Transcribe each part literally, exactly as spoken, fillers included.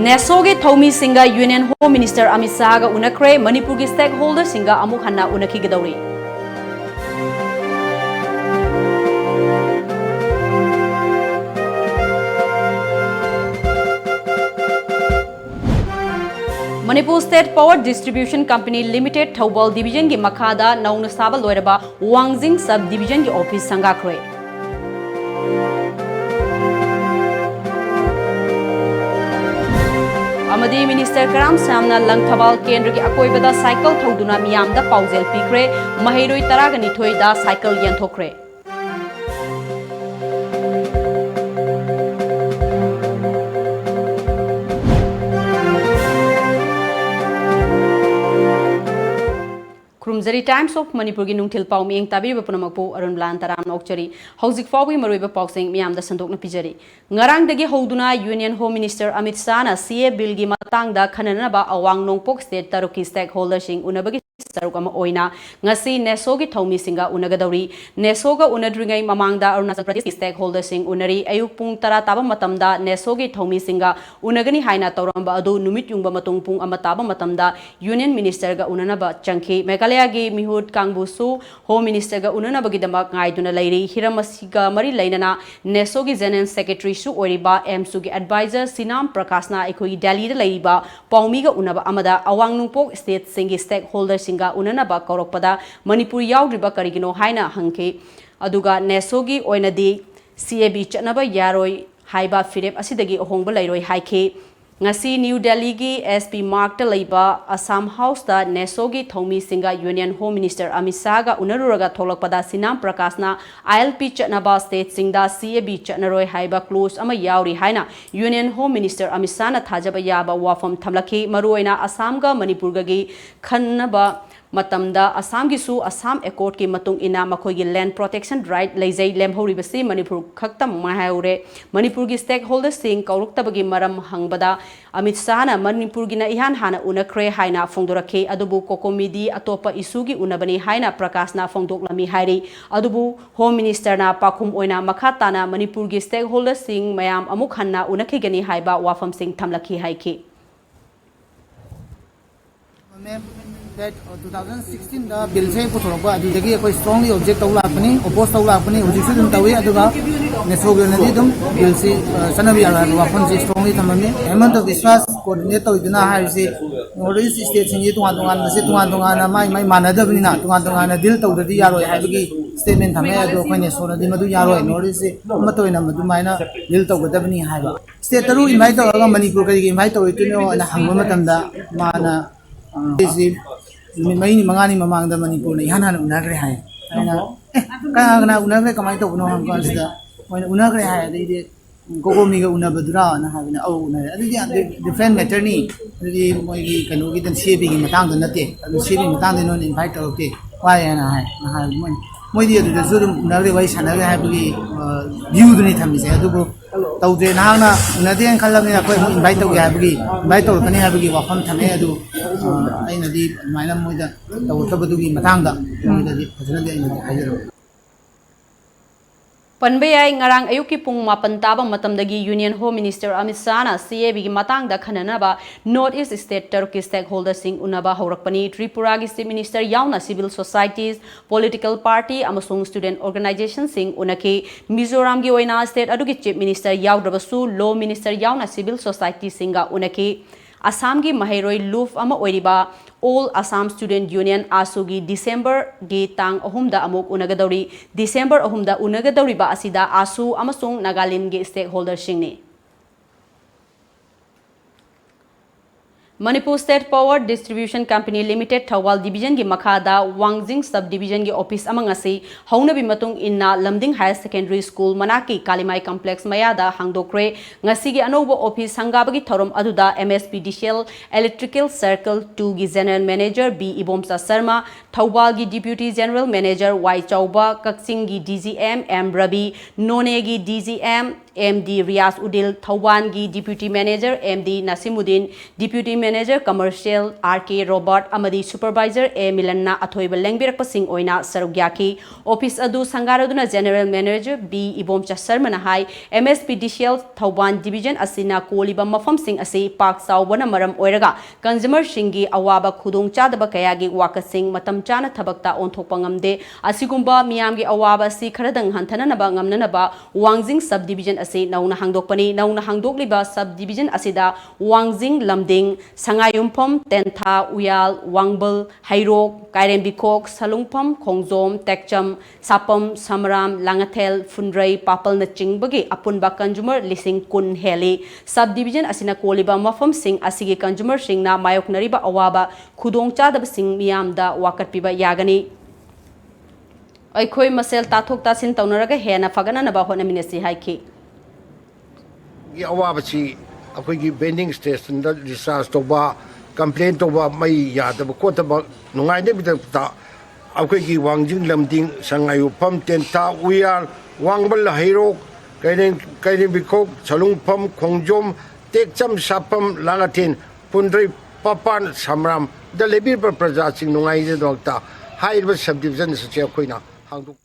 ꯅꯦꯁꯣꯒꯤ ꯊꯧꯃꯤꯁꯤꯡꯒ Union Home Minister Amit ꯁꯥꯍꯒ ꯎꯅꯈ꯭ꯔꯦ꯫ ꯃꯅꯤꯄꯨꯔꯒꯤ stakeholderꯁꯤꯡꯒ ꯑꯃꯨꯛ ꯍꯟꯅ ꯎꯅꯈꯤꯒꯗꯧꯔꯤ꯫ Manipur State Power Distribution Company Limited Thoubal Divisionꯒꯤ ꯃꯈꯥꯗ ꯅꯧꯅ ꯁꯥꯕ ꯂꯣꯏꯔꯕ ꯋꯥꯡꯖꯤꯡ Sub Divisionꯒꯤ office ꯁꯪꯒꯥꯈ꯭ꯔꯦ꯫ ꯑꯃꯗꯤ Minister ꯀꯔꯥꯝ ꯁꯥꯝꯅ ꯂꯪꯊꯕꯥꯜ ꯀꯦꯟꯗ꯭ꯔꯒꯤ ꯑꯀꯣꯏꯕꯗ cycle ꯊꯧꯗꯨꯅ ꯃꯤꯌꯥꯝꯗ ꯄꯥꯎꯖꯦꯜ ꯄꯤꯈ꯭ꯔꯦ꯫ ꯃꯍꯩꯔꯣꯏ ꯇꯔꯥꯒ ꯅꯤꯊꯣꯏꯗ cycle ꯌꯦꯟꯊꯣꯛꯈ꯭ꯔꯦ꯫ ꯈꯨꯔꯨꯝꯖꯔꯤ꯫ Times of Manipurꯒꯤ ꯅꯨꯡꯊꯤꯜ ꯄꯥꯎ ꯃꯤꯠꯌꯦꯡ ꯇꯥꯕꯤꯔꯤꯕ ꯄꯨꯝꯅꯃꯛꯄꯨ ꯑꯔꯨꯟ ꯂꯥꯟ ꯇꯔꯥꯝꯅ ꯑꯣꯛꯆꯔꯤ꯫ ꯍꯧꯖꯤꯛ ꯐꯥꯎꯕꯒꯤ ꯃꯔꯨꯑꯣꯏꯕ ꯄꯥꯎꯁꯤꯡ ꯃꯤꯌꯥꯝꯗ ꯁꯟꯗꯣꯛꯅ ꯄꯤꯖꯔꯤ꯫ ꯉꯔꯥꯡꯗꯒꯤ ꯍꯧꯗꯨꯅ Union Home Minister Amit ꯁꯥꯍꯅ C A Billꯒꯤ ꯃꯇꯥꯡꯗ ꯈꯟꯅꯅꯕ ꯑꯋꯥꯡ ꯅꯣꯡꯄꯣꯛ state ꯇꯔꯨꯛꯀꯤ stakeholderꯁꯤꯡ ꯎꯅꯕꯒꯤ ꯁꯔꯨꯛ ꯑꯃ ꯑꯣꯏꯅ ꯉꯁꯤ ꯅꯦꯁꯣꯒꯤ ꯊꯧꯃꯤꯁꯤꯡꯒ ꯎꯅꯒꯗꯧꯔꯤ꯫ ꯅꯦꯁꯣꯒ ꯎꯅꯗ꯭ꯔꯤꯉꯩ ꯃꯃꯥꯡꯗ ꯑꯔꯨꯅꯥꯆꯜ ꯄ꯭ꯔꯗꯦꯁꯀꯤ stakeholderꯁꯤꯡ ꯎꯅꯔꯤ꯫ ꯑꯌꯨꯛ ꯄꯨꯡ ꯇꯔꯥ ꯇꯥꯕ ꯃꯇꯝꯗ ꯅꯦꯁꯣꯒꯤ ꯊꯧꯃꯤꯁꯤꯡꯒ ꯎꯅꯒꯅꯤ ꯍꯥꯏꯅ ꯇꯧꯔꯝꯕ ꯑꯗꯨ ꯅꯨꯃꯤꯠ ꯌꯨꯡꯕ ꯃꯇꯨꯡ ꯄꯨꯡ ꯑꯃ ꯇꯥꯕ ꯃꯇꯝꯗ Union Ministerꯒ ꯎꯅꯅꯕ ꯆꯪꯈꯤ꯫ ꯃꯦꯘꯥꯂꯌꯒꯤ ꯃꯤꯍꯨꯠ ꯀꯥꯡꯕꯨꯁꯨ Home Ministerꯒ ꯎꯅꯅꯕꯒꯤꯗꯃꯛ ꯉꯥꯏꯗꯨꯅ ꯂꯩꯔꯤ꯫ ꯍꯤꯔꯝ ꯑꯁꯤꯒ ꯃꯔꯤ ꯂꯩꯅꯅ ꯅꯦꯁꯣꯒꯤ General Secretaryꯁꯨ ꯑꯣꯏꯔꯤꯕ ꯑꯦꯝꯁꯨꯒꯤ adviser ꯁꯤꯅꯥꯝ ꯄ꯭ꯔꯀꯥꯁꯅ ꯑꯩꯈꯣꯏꯒꯤ ꯗꯦꯜꯂꯤꯗ ꯂꯩꯔꯤꯕ ꯄꯥꯎꯃꯤꯒ ꯎꯅꯕ ꯑꯃꯗ ꯑꯋꯥꯡ ꯅꯣꯡꯄꯣꯛ stateꯁꯤꯡꯒꯤ stakeholderꯁꯤꯡꯒ ꯎꯅꯅꯕ ꯀꯧꯔꯛꯄꯗ ꯃꯅꯤꯄꯨꯔ ꯌꯥꯎꯗ꯭ꯔꯤꯕ ꯀꯔꯤꯒꯤꯅꯣ ꯍꯥꯏꯅ ꯍꯪꯈꯤ꯫ ꯑꯗꯨꯒ ꯅꯦꯁꯣꯒꯤ ꯑꯣꯏꯅꯗꯤ C A B ꯆꯠꯅꯕ ꯌꯥꯔꯣꯏ ꯍꯥꯏꯕ ꯐꯤꯔꯦꯞ ꯑꯁꯤꯗꯒꯤ ꯑꯍꯣꯡꯕ ꯂꯩꯔꯣꯏ ꯍꯥꯏꯈꯤ꯫ ꯉꯁꯤ ꯅ꯭ꯌꯨ ꯗꯦꯜꯂꯤꯒꯤ S P Margꯇ ꯂꯩꯕ Assam Houseꯇ ꯅꯦꯁꯣꯒꯤ ꯊꯧꯃꯤꯁꯤꯡꯒ Union Home Minister Amit ꯁꯥꯍꯒ ꯎꯅꯔꯨꯔꯒ ꯊꯣꯛꯂꯛꯄꯗ ꯁꯤꯅꯥꯝ ꯄ꯭ꯔꯀꯥꯁꯅ I L P ꯆꯠꯅꯕ stateꯁꯤꯡꯗ C A B ꯆꯠꯅꯔꯣꯏ ꯍꯥꯏꯕ clause ꯑꯃ ꯌꯥꯎꯔꯤ ꯍꯥꯏꯅ Union Home Minister ꯑꯃꯤꯠ ꯁꯥꯍꯅ ꯊꯥꯖꯕ ꯌꯥꯕ ꯋꯥꯐꯝ ꯊꯝꯂꯛꯈꯤ꯫ ꯃꯔꯨꯑꯣꯏꯅ ꯑꯁꯥꯝꯒ ꯃꯅꯤꯄꯨꯔꯒꯒꯤ ꯈꯟꯅꯕ ꯃꯇꯝꯗ ꯑꯁꯥꯝꯒꯤꯁꯨ ꯑꯁꯥꯝ ꯑꯦꯀꯣꯔꯗꯀꯤ ꯃꯇꯨꯡ ꯏꯟꯅ ꯃꯈꯣꯏꯒꯤ land protection right ꯂꯩꯖꯩ꯫ ꯂꯦꯝꯍꯧꯔꯤꯕꯁꯤ ꯃꯅꯤꯄꯨꯔ ꯈꯛꯇ ꯉꯥꯏꯍꯧꯔꯦ꯫ ꯃꯅꯤꯄꯨꯔꯒꯤ stakeholderꯁꯤꯡ ꯀꯧꯔꯛꯇꯕꯒꯤ ꯃꯔꯝ ꯍꯪꯕꯗ ꯑꯃꯤꯠ ꯁꯥꯍꯅ ꯃꯅꯤꯄꯨꯔꯒꯤꯅ ꯏꯍꯥꯟ ꯍꯥꯟꯅ ꯎꯅꯈ꯭ꯔꯦ ꯍꯥꯏꯅ ꯐꯣꯡꯗꯣꯔꯛꯈꯤ꯫ ꯑꯗꯨꯕꯨ COCOMIꯗꯤ ꯑꯇꯣꯞꯄ issueꯒꯤ ꯎꯅꯕꯅꯤ ꯍꯥꯏꯅ ꯄ꯭ꯔꯀꯥꯁꯅ ꯐꯣꯡꯗꯣꯛꯂꯝꯃꯤ ꯍꯥꯏꯔꯤ꯫ ꯑꯗꯨꯕꯨ Home Ministerꯅ ꯄꯥꯎꯈꯨꯝ ꯑꯣꯏꯅ ꯃꯈꯥ ꯇꯥꯅ ꯃꯅꯤꯄꯨꯔꯒꯤ stakeholderꯁꯤꯡ ꯃꯌꯥꯝ ꯑꯃꯨꯛ ꯍꯟꯅ ꯎꯅꯈꯤꯒꯅꯤ ꯍꯥꯏꯕ ꯋꯥꯐꯝꯁꯤꯡ ꯊꯝꯂꯛꯈꯤ ꯍꯥꯏꯈꯤ꯫ Ma'am, that two thousand sixteenꯗ billꯁꯦ ꯄꯨꯊꯣꯔꯛꯄ ꯑꯗꯨꯗꯒꯤ ꯑꯩꯈꯣꯏ strongly object ꯇꯧ ꯂꯥꯛꯄꯅꯤ, oppose ꯇꯧ ꯂꯥꯛꯄꯅꯤ, ꯍꯧꯖꯤꯛꯁꯨ ꯑꯗꯨꯝ ꯇꯧꯏ꯫ ꯑꯗꯨꯒ NESOꯒꯤ ꯑꯣꯏꯅꯗꯤ ꯑꯗꯨꯝ billꯁꯤ ꯆꯠꯅꯕ ꯌꯥꯔꯣꯏ ꯍꯥꯏꯕ ꯋꯥꯐꯝꯁꯤ strongly ꯊꯝꯃꯝꯃꯤ꯫ ꯍꯦꯃꯟꯇ ꯕꯤꯁ꯭ꯋꯥꯁ coordinate ꯇꯧꯗꯨꯅ ꯍꯥꯏꯔꯤꯁꯤ North East stateꯁꯤꯡꯁꯤ ꯇꯣꯉꯥꯟ ꯇꯣꯉꯥꯟꯕꯁꯦ ꯇꯣꯉꯥꯟ ꯇꯣꯉꯥꯟꯅ ꯃꯥꯏ ꯃꯥꯏ ꯃꯥꯟꯅꯗꯕꯅꯤꯅ ꯇꯣꯉꯥꯟ ꯇꯣꯉꯥꯟꯅ deal ꯇꯧꯗ꯭ꯔꯗꯤ ꯌꯥꯔꯣꯏ ꯍꯥꯏꯕꯒꯤ statement ꯊꯝꯃꯦ꯫ ꯑꯗꯣ ꯑꯩꯈꯣꯏ NESOꯅꯗꯤ ꯃꯗꯨ ꯌꯥꯔꯣꯏ, North Eastꯁꯤ ꯑꯃꯠꯇ ꯑꯣꯏꯅ ꯃꯗꯨꯃꯥꯏꯅ deal ꯇꯧꯒꯗꯕꯅꯤ ꯍꯥꯏꯕ꯫ State ꯇꯔꯨꯛ invite ꯇꯧꯔꯒ ꯃꯅꯤꯄꯨꯔ ꯀꯔꯤꯒꯤ invite ꯇꯧꯔꯣꯏꯗꯣꯏꯅꯣ ꯍꯥꯏꯅ ꯍꯪꯕ ꯃꯇꯝꯗ ꯃꯥꯅ ꯑꯩꯁꯤ ꯅꯨꯃꯤꯠ ꯃꯔꯤꯅꯤ ꯃꯉꯥꯅꯤ ꯃꯃꯥꯡꯗ ꯃꯅꯤꯄꯨꯔꯅ ꯏꯍꯥꯟ ꯍꯥꯟꯅ ꯎꯅꯈ꯭ꯔꯦ ꯍꯥꯏ꯫ ꯑꯩꯅ "ꯑꯦ, ꯀꯅꯥ ꯀꯅꯥ ꯎꯅꯈ꯭ꯔꯦ, ꯀꯃꯥꯏꯅ ꯇꯧꯕꯅꯣ?" ꯍꯪꯕ ꯀꯥꯟꯁꯤꯗ ꯃꯣꯏꯅ "ꯎꯅꯈ꯭ꯔꯦ" ꯍꯥꯏ꯫ ꯑꯗꯩꯗꯤ "COCOMIꯒ ꯎꯅꯕꯗꯨꯔꯥꯅ?" ꯍꯥꯏꯕꯅ "ꯑꯧ, ꯎꯅꯔꯦ"꯫ "ꯑꯗꯨꯗꯤ different matterꯅꯤ, ꯑꯗꯨꯗꯤ ꯃꯣꯏꯒꯤ ꯀꯩꯅꯣꯒꯤꯗ CABꯒꯤ ꯃꯇꯥꯡꯗ ꯅꯠꯇꯦ, ꯑꯗꯨ CABꯒꯤ ꯃꯇꯥꯡꯗ ꯅꯣꯏꯅ invite ꯇꯧꯔꯛꯇꯦ, ꯋꯥꯏ" ꯍꯥꯏꯅ ꯍꯥꯏ꯫ ꯃꯣꯏ ꯃꯣꯏꯗꯤ ꯑꯗꯨꯗꯁꯨ ꯑꯗꯨꯝ ꯎꯅꯈ꯭ꯔꯦ, ꯋꯥꯔꯤ ꯁꯥꯟꯅꯈ꯭ꯔꯦ ꯍꯥꯏꯕꯒꯤ viewꯗꯨꯅꯤ ꯊꯝꯃꯤꯁꯦ꯫ ꯑꯗꯨꯕꯨ ꯇꯧꯗ꯭ꯔꯦ, ꯅꯍꯥꯛꯅ ꯎꯅꯗꯦꯅ ꯈꯜꯂꯕꯅꯤꯅ ꯑꯩꯈꯣꯏ ꯑꯃꯨꯛ invite ꯇꯧꯒꯦ ꯍꯥꯏꯕꯒꯤ, invite ꯇꯧꯔꯛꯀꯅꯤ ꯍꯥꯏꯕꯒꯤ ꯋꯥꯐꯝ ꯊꯝꯃꯦ꯫ ꯑꯗꯨ ꯑꯩꯅꯗꯤ ꯑꯗꯨꯃꯥꯏꯅ ꯃꯣꯏꯗ ꯇꯧꯔꯛꯇꯕꯗꯨꯒꯤ ꯃꯇꯥꯡꯗ ꯃꯣꯏꯗꯗꯤ ꯐꯖꯅꯗꯤ ꯑꯩꯅꯗꯤ ꯍꯥꯏꯖꯔꯝꯃꯤ꯫ ꯄꯟꯕ ꯌꯥꯏ, ꯉꯔꯥꯡ ꯑꯌꯨꯛꯀꯤ ꯄꯨꯡ ꯃꯥꯄꯟ ꯇꯥꯕ ꯃꯇꯝꯗꯒꯤ Union Home Minister ꯑꯃꯤꯠ ꯁꯥꯍꯅ CABꯒꯤ ꯃꯇꯥꯡꯗ ꯈꯟꯅꯅꯕ North East state ꯇꯔꯨꯛꯀꯤ stakeholderꯁꯤꯡ ꯎꯅꯕ ꯍꯧꯔꯛꯄꯅꯤ꯫ ꯇ꯭ꯔꯤꯄꯨꯔꯥꯒꯤ Chief Minister ꯌꯥꯎꯅ civil societies, political party ꯑꯃꯁꯨꯡ student organizationꯁꯤꯡ ꯎꯅꯈꯤ꯫ ꯃꯤꯖꯣꯔꯥꯝꯒꯤ ꯑꯣꯏꯅ state ꯑꯗꯨꯒꯤ Chief Minister ꯌꯥꯎꯗ꯭ꯔꯕꯁꯨ Law Minister ꯌꯥꯎꯅ civil societyꯁꯤꯡꯒ ꯎꯅꯈꯤ꯫ ꯑꯁꯥꯝꯒꯤ ꯃꯍꯩꯔꯣꯏ ꯂꯨꯞ ꯑꯃ ꯑꯣꯏꯔꯤꯕ All Assam Student Union, AASUꯒꯤ Decemberꯒꯤ ꯇꯥꯡ ꯑꯍꯨꯝꯗ ꯑꯃꯨꯛ ꯎꯅꯒꯗꯧꯔꯤ꯫ December ꯑꯍꯨꯝꯗ ꯎꯅꯒꯗꯧꯔꯤꯕ ꯑꯁꯤꯗ AASU ꯑꯃꯁꯨꯡ ꯅꯥꯒꯥꯂꯦꯟꯒꯤ stakeholderꯁꯤꯡꯅꯤ꯫ Manipur State Power Distribution Company Limited Thoubal Division ꯒꯤ ꯃꯈꯥꯗ ꯋꯥꯡꯖꯤꯡ Sub Division ꯒꯤ office ꯑꯃ ꯉꯁꯤ ꯍꯧꯅꯕꯤ ꯃꯇꯨꯡ ꯏꯟꯅ ꯂꯝꯗꯤꯡ Higher Secondary School ꯃꯅꯥꯛꯀꯤ ꯀꯥꯂꯤꯃꯥꯏ complex ꯃꯌꯥꯗ ꯍꯥꯡꯗꯣꯛꯈ꯭ꯔꯦ꯫ ꯉꯁꯤꯒꯤ ꯑꯅꯧꯕ office ꯁꯪꯒꯥꯕꯒꯤ ꯊꯧꯔꯝ ꯑꯗꯨꯗ M S P D C L Electrical Circle two ꯒꯤ General Manager B Ibomcha Sharma, ꯊꯧꯕꯥꯜꯒꯤ Deputy General Manager Y ꯆꯥꯎꯕ, ꯀꯛꯆꯤꯡꯒꯤ D G M M Rabi, ꯅꯣꯅꯦꯒꯤ D G M M D Riyaz Udil, ꯊꯧꯕꯥꯜꯒꯤ Deputy Manager M D ꯅꯁꯤꯃꯨꯗꯤꯟ, Deputy Manager Commercial R K Robert ꯑꯃꯗꯤ Supervisor A ꯃꯤꯂꯟꯅ ꯑꯊꯣꯏꯕ ꯂꯦꯡꯕꯤꯔꯛꯄꯁꯤꯡ ꯑꯣꯏꯅ ꯁꯔꯨꯛ ꯌꯥꯈꯤ꯫ Office ꯑꯗꯨ ꯁꯪꯒꯥꯔꯗꯨꯅ General Manager B ꯏꯕꯣꯝꯆꯥ ꯁꯔꯃꯅ ꯍꯥꯏ, M S P D C L Thoubal Division ꯑꯁꯤꯅ ꯀꯣꯜꯂꯤꯕ ꯃꯐꯝꯁꯤꯡ ꯑꯁꯤ ꯄꯥꯛ ꯆꯥꯎꯕꯅ ꯃꯔꯝ ꯑꯣꯏꯔꯒ consumerꯁꯤꯡꯒꯤ ꯑꯋꯥꯕ ꯈꯨꯗꯣꯡꯆꯥꯗꯕ ꯀꯌꯥꯒꯤ ꯋꯥꯀꯠꯁꯤꯡ ꯃꯇꯝ ꯆꯥꯅ ꯊꯕꯛꯇ ꯑꯣꯟꯊꯣꯛꯄ ꯉꯝꯗꯦ꯫ ꯑꯁꯤꯒꯨꯝꯕ ꯃꯤꯌꯥꯝꯒꯤ ꯑꯋꯥꯕ ꯑꯁꯤ ꯈꯔꯗꯪ ꯍꯟꯊꯅꯅꯕ ꯉꯝꯅꯅꯕ ꯋꯥꯡꯖꯤꯡ Sub Division ꯑꯁꯤ ꯅꯧꯅ ꯍꯥꯡꯗꯣꯛꯄꯅꯤ꯫ ꯅꯧꯅ ꯍꯥꯡꯗꯣꯛꯂꯤꯕ Sub Division ꯑꯁꯤꯗ ꯋꯥꯡꯖꯤꯡ, ꯂꯝꯗꯤꯡ, ꯁꯉꯥꯏꯌꯨꯝꯐꯝ, ꯇꯦꯟꯊꯥ, ꯎꯌꯥꯜ, ꯋꯥꯡꯕꯜ, ꯍꯩꯔꯣꯛ, ꯀꯥꯏꯔꯦꯝꯕꯤꯈꯣꯛ, ꯁꯂꯨꯡꯐꯝ, ꯈꯣꯡꯖꯣꯝ, ꯇꯦꯛꯆꯝ, ꯁꯥꯄꯝ, ꯁꯃꯔꯥꯝ, ꯂꯥꯡꯉꯊꯦꯜ, ꯐꯨꯟꯗ꯭ꯔꯩ, ꯄꯥꯄꯜꯅꯆꯤꯡꯕꯒꯤ ꯑꯄꯨꯟꯕ consumer ꯂꯤꯁꯤꯡ ꯀꯨꯟ ꯍꯦꯜꯂꯤ꯫ Sub Division ꯑꯁꯤꯅ ꯀꯣꯜꯂꯤꯕ ꯃꯐꯝꯁꯤꯡ ꯑꯁꯤꯒꯤ consumerꯁꯤꯡꯅ ꯃꯥꯌꯣꯛꯅꯔꯤꯕ ꯑꯋꯥꯕ ꯈꯨꯗꯣꯡꯆꯥꯗꯕꯁꯤꯡ ꯃꯤꯌꯥꯝꯗ ꯋꯥꯀꯠꯄꯤꯕ ꯌꯥꯒꯅꯤ꯫ ꯑꯩꯈꯣꯏ ꯃꯁꯦꯜ ꯇꯥꯊꯣꯛ ꯇꯥꯁꯤꯟ ꯇꯧꯅꯔꯒ ꯍꯦꯟꯅ ꯐꯒꯠꯅꯅꯕ ꯍꯣꯠꯅꯃꯤꯟꯅꯁꯤ ꯍꯥꯏꯈꯤ꯫ ꯒꯤ ꯑꯋꯥꯕꯁꯤ ꯑꯩꯈꯣꯏꯒꯤ vending stationꯗ discharge ꯇꯧꯕ, complain ꯇꯧꯕ, ꯃꯩ ꯌꯥꯗꯕ ꯈꯣꯠꯇꯕ ꯅꯨꯡꯉꯥꯏꯅꯕꯒꯤꯗꯃꯛꯇ ꯑꯩꯈꯣꯏꯒꯤ ꯋꯥꯡꯖꯤꯡ, ꯂꯝꯗꯤꯡ, ꯁꯉꯥꯏꯌꯨꯝꯐꯝ, ꯇꯦꯟꯊꯥ, ꯎꯌꯥꯜ, ꯋꯥꯡꯕꯜ, ꯍꯩꯔꯣꯛ, ꯀꯩꯔꯦꯝ-, ꯀꯩꯔꯦꯝꯕꯤꯈꯣꯛ, ꯁꯂꯨꯡꯐꯝ, ꯈꯣꯡꯖꯣꯝ, ꯇꯦꯛꯆꯝ, ꯁꯥꯐꯝ, ꯂꯥꯡꯉꯊꯦꯜ, ꯐꯨꯟꯗ꯭ꯔꯩ, ꯄꯥꯄꯥꯟ, ꯁꯃꯔꯥꯝꯗ ꯂꯩꯕꯤꯔꯤꯕ ꯄ꯭ꯔꯖꯥꯁꯤꯡ ꯅꯨꯡꯉꯥꯏꯅꯕꯒꯤꯗꯃꯛꯇ ꯍꯥꯏꯔꯤꯕ sub division ꯑꯁꯤ ꯑꯩꯈꯣꯏꯅ ꯍꯥꯡꯗꯣꯛ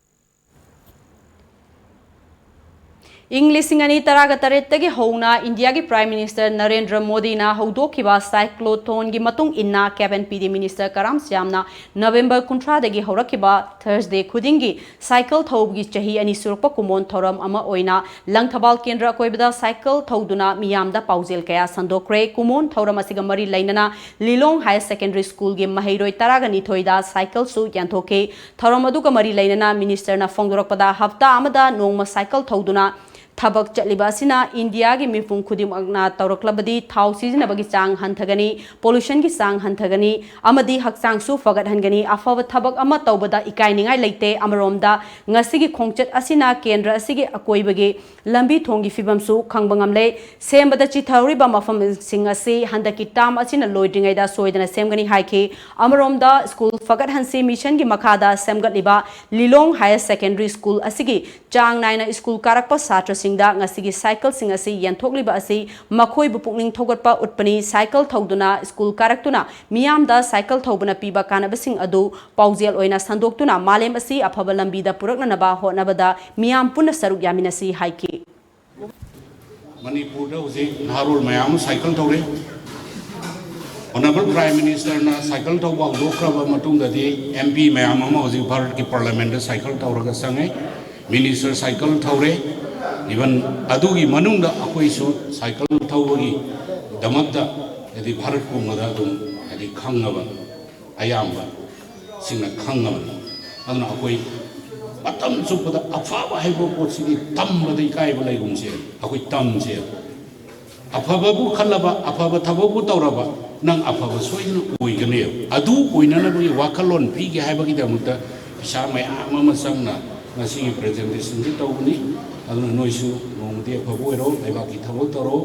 ꯏꯪ ꯂꯤꯁꯤꯡ ꯑꯅꯤ ꯇꯔꯥꯒ ꯇꯔꯦꯠꯇꯒꯤ ꯍꯧꯅ ꯏꯟꯗꯤꯌꯥꯒꯤ Prime Minister ꯅꯔꯦꯟꯗ꯭ꯔ ꯃꯣꯗꯤꯅ ꯍꯧꯗꯣꯛꯈꯤꯕ cyclothoneꯒꯤ ꯃꯇꯨꯡ ꯏꯟꯅ, Cabinet Minister ꯀꯔꯥꯝ ꯁ꯭ꯌꯥꯝꯅ ꯅꯕꯦꯝꯕꯔ ꯀꯨꯟꯊ꯭ꯔꯥꯗꯒꯤ ꯍꯧꯔꯛꯈꯤꯕ Thursday ꯈꯨꯗꯤꯡꯒꯤ cycle ꯊꯧꯕꯒꯤ ꯆꯍꯤ ꯑꯅꯤ ꯁꯨꯔꯛꯄ ꯀꯨꯃꯣꯟ ꯊꯧꯔꯝ ꯑꯃ ꯑꯣꯏꯅ ꯂꯪꯊꯕꯥꯜ ꯀꯦꯟꯗ꯭ꯔ ꯑꯀꯣꯏꯕꯗ cycle ꯊꯧꯗꯨꯅ ꯃꯤꯌꯥꯝꯗ ꯄꯥꯎꯖꯦꯜ ꯀꯌꯥ ꯁꯟꯗꯣꯛꯈ꯭ꯔꯦ꯫ ꯀꯨꯃꯣꯟ ꯊꯧꯔꯝ ꯑꯁꯤꯒ ꯃꯔꯤ ꯂꯩꯅꯅ ꯂꯤꯂꯣꯡ Higher Secondary Schoolꯒꯤ ꯃꯍꯩꯔꯣꯏ ꯇꯔꯥꯒ ꯅꯤꯊꯣꯏꯗ cycle ꯁꯨ ꯌꯥꯟꯊꯣꯛꯈꯤ꯫ ꯊꯧꯔꯝ ꯑꯗꯨꯒ ꯃꯔꯤ ꯂꯩꯅꯅ ministerꯅ ꯐꯣꯡꯗꯣꯔꯛꯄꯗ, ꯍꯞꯇꯥ ꯑꯃꯗ ꯅꯣꯡꯃ cycle ꯊꯧꯗꯨꯅ ꯊꯕꯛ ꯆꯠꯂꯤꯕ ꯑꯁꯤꯅ ꯏꯟꯗꯤꯌꯥꯒꯤ ꯃꯤꯄꯨꯝ ꯈꯨꯗꯤꯡꯃꯛꯅ ꯇꯧꯔꯛꯂꯕꯗꯤ ꯊꯥꯎ ꯁꯤꯖꯤꯟꯅꯕꯒꯤ ꯆꯥꯡ ꯍꯟꯊꯒꯅꯤ, pollutionꯒꯤ ꯆꯥꯡ ꯍꯟꯊꯒꯅꯤ ꯑꯃꯗꯤ ꯍꯛꯆꯥꯡꯁꯨ ꯐꯒꯠꯍꯟꯒꯅꯤ꯫ ꯑꯐꯕ ꯊꯕꯛ ꯑꯃ ꯇꯧꯕꯗ ꯏꯀꯥꯏꯅꯤꯡꯉꯥꯏ ꯂꯩꯇꯦ꯫ ꯑꯃꯔꯣꯝꯗ ꯉꯁꯤꯒꯤ ꯈꯣꯡꯆꯠ ꯑꯁꯤꯅ ꯀꯦꯟꯗ꯭ꯔ ꯑꯁꯤꯒꯤ ꯑꯀꯣꯏꯕꯒꯤ ꯂꯝꯕꯤ ꯊꯣꯡꯒꯤ ꯐꯤꯕꯝꯁꯨ ꯈꯪꯕ ꯉꯝꯂꯦ꯫ ꯁꯦꯝꯕꯗ ꯆꯤꯊꯍꯧꯔꯤꯕ ꯃꯐꯝꯁꯤꯡ ꯑꯁꯤ ꯍꯟꯗꯛꯀꯤ term ꯑꯁꯤꯅ ꯂꯣꯏꯗ꯭ꯔꯤꯉꯩꯗ ꯁꯣꯏꯗꯅ ꯁꯦꯝꯒꯅꯤ ꯍꯥꯏꯈꯤ꯫ ꯑꯃꯔꯣꯝꯗ ꯁ꯭ꯀꯨꯜ ꯐꯒꯠꯍꯟꯁꯤ ꯃꯤꯁꯟꯒꯤ ꯃꯈꯥꯗ ꯁꯦꯝꯒꯠꯂꯤꯕ ꯂꯤꯂꯣꯡ Higher Secondary School ꯑꯁꯤꯒꯤ ꯆꯥꯡ ꯅꯥꯏꯅ ꯁ꯭ꯀꯨꯜ ꯀꯥꯔꯛꯄ ꯁꯥꯇ꯭ꯔꯁꯤꯡꯗ ꯉꯁꯤꯒꯤ ꯁꯥꯏꯀꯜꯁꯤꯡ ꯑꯁꯤ ꯌꯦꯟꯊꯣꯛꯂꯤꯕ ꯑꯁꯤ ꯃꯈꯣꯏꯕꯨ ꯄꯨꯛꯅꯤꯡ ꯊꯧꯒꯠꯄ ꯎꯠꯄꯅꯤ꯫ ꯁꯥꯏꯀꯜ ꯊꯧꯗꯨꯅ ꯁ꯭ꯀꯨꯜ ꯀꯥꯔꯛꯇꯨꯅ ꯃꯤꯌꯥꯝꯗ ꯁꯥꯏꯀꯜ ꯊꯧꯕꯅ ꯄꯤꯕ ꯀꯥꯟꯅꯕꯁꯤꯡ ꯑꯗꯨ ꯄꯥꯎꯖꯦꯜ ꯑꯣꯏꯅ ꯁꯟꯗꯣꯛꯇꯨꯅ ꯃꯥꯂꯦꯝ ꯑꯁꯤ ꯑꯐꯕ ꯂꯝꯕꯤꯗ ꯄꯨꯔꯛꯅꯅꯕ ꯍꯣꯠꯅꯕꯗ ꯃꯤꯌꯥꯝ ꯄꯨꯟꯅ ꯁꯔꯨꯛ ꯌꯥꯃꯤꯟꯅꯁꯤ ꯍꯥꯏꯈꯤ꯫ ꯃꯅꯤꯄꯨꯔꯗ ꯍꯧꯖꯤꯛ ꯅꯍꯥꯔꯣꯜ ꯃꯌꯥꯝ ꯑꯃ ꯁꯥꯏꯀꯜ ꯊꯧꯔꯦ꯫ Honourable Prime Ministerꯅ ꯁꯥꯏꯀꯜ ꯊꯧꯕ ꯍꯧꯗꯣꯛꯈ꯭ꯔꯕ ꯃꯇꯨꯡꯗꯗꯤ M P ꯃꯌꯥꯝ ꯑꯃ ꯍꯧꯖꯤꯛ ꯚꯥꯔꯠꯀꯤ Parliamentꯇ ꯁꯥꯏꯀꯜ ꯊꯧꯔꯒ ꯆꯪꯉꯦ꯫ Minister cycle ꯊꯧꯔꯦ꯫ Even ꯑꯗꯨꯒꯤ ꯃꯅꯨꯡꯗ ꯑꯩꯈꯣꯏꯁꯨ ꯁꯥꯏꯀꯜ ꯊꯧꯕꯒꯤꯗꯃꯛꯇ ꯍꯥꯏꯗꯤ ꯚꯥꯔꯠ ꯄꯨꯝꯕꯗ ꯑꯗꯨꯝ ꯍꯥꯏꯗꯤ ꯈꯪꯉꯕ ꯑꯌꯥꯝꯕꯁꯤꯡꯅ ꯈꯪꯉꯕꯅꯤ꯫ ꯑꯗꯨꯅ ꯑꯩꯈꯣꯏ ꯃꯇꯝ ꯆꯨꯞꯄꯗ ꯑꯐꯕ ꯍꯥꯏꯕ ꯄꯣꯠꯁꯤꯗꯤ ꯇꯝꯕꯗ ꯏꯀꯥꯏꯕ ꯂꯩꯒꯨꯝꯁꯦ꯫ ꯑꯩꯈꯣꯏ ꯇꯝꯁꯦ꯫ ꯑꯐꯕꯕꯨ ꯈꯜꯂꯕ, ꯑꯐꯕ ꯊꯕꯛꯄꯨ ꯇꯧꯔꯕ, ꯅꯪ ꯑꯐꯕ ꯁꯣꯏꯗꯅ ꯑꯣꯏꯒꯅꯦꯕ꯫ ꯑꯗꯨ ꯑꯣꯏꯅꯅꯕꯒꯤ ꯋꯥꯈꯜꯂꯣꯟ ꯄꯤꯒꯦ ꯍꯥꯏꯕꯒꯤꯗꯃꯛꯇ ꯄꯩꯁꯥ ꯃꯌꯥꯝ ꯑꯃ ꯆꯪꯅ ꯉꯁꯤꯒꯤ presentationꯁꯤ ꯇꯧꯕꯅꯤ꯫ ꯑꯗꯨꯅ ꯅꯣꯏꯁꯨ ꯅꯣꯡꯃꯗꯤ ꯑꯐꯕ ꯑꯣꯏꯔꯣ, ꯂꯩꯕꯥꯛꯀꯤ ꯊꯕꯛ ꯇꯧꯔꯣ,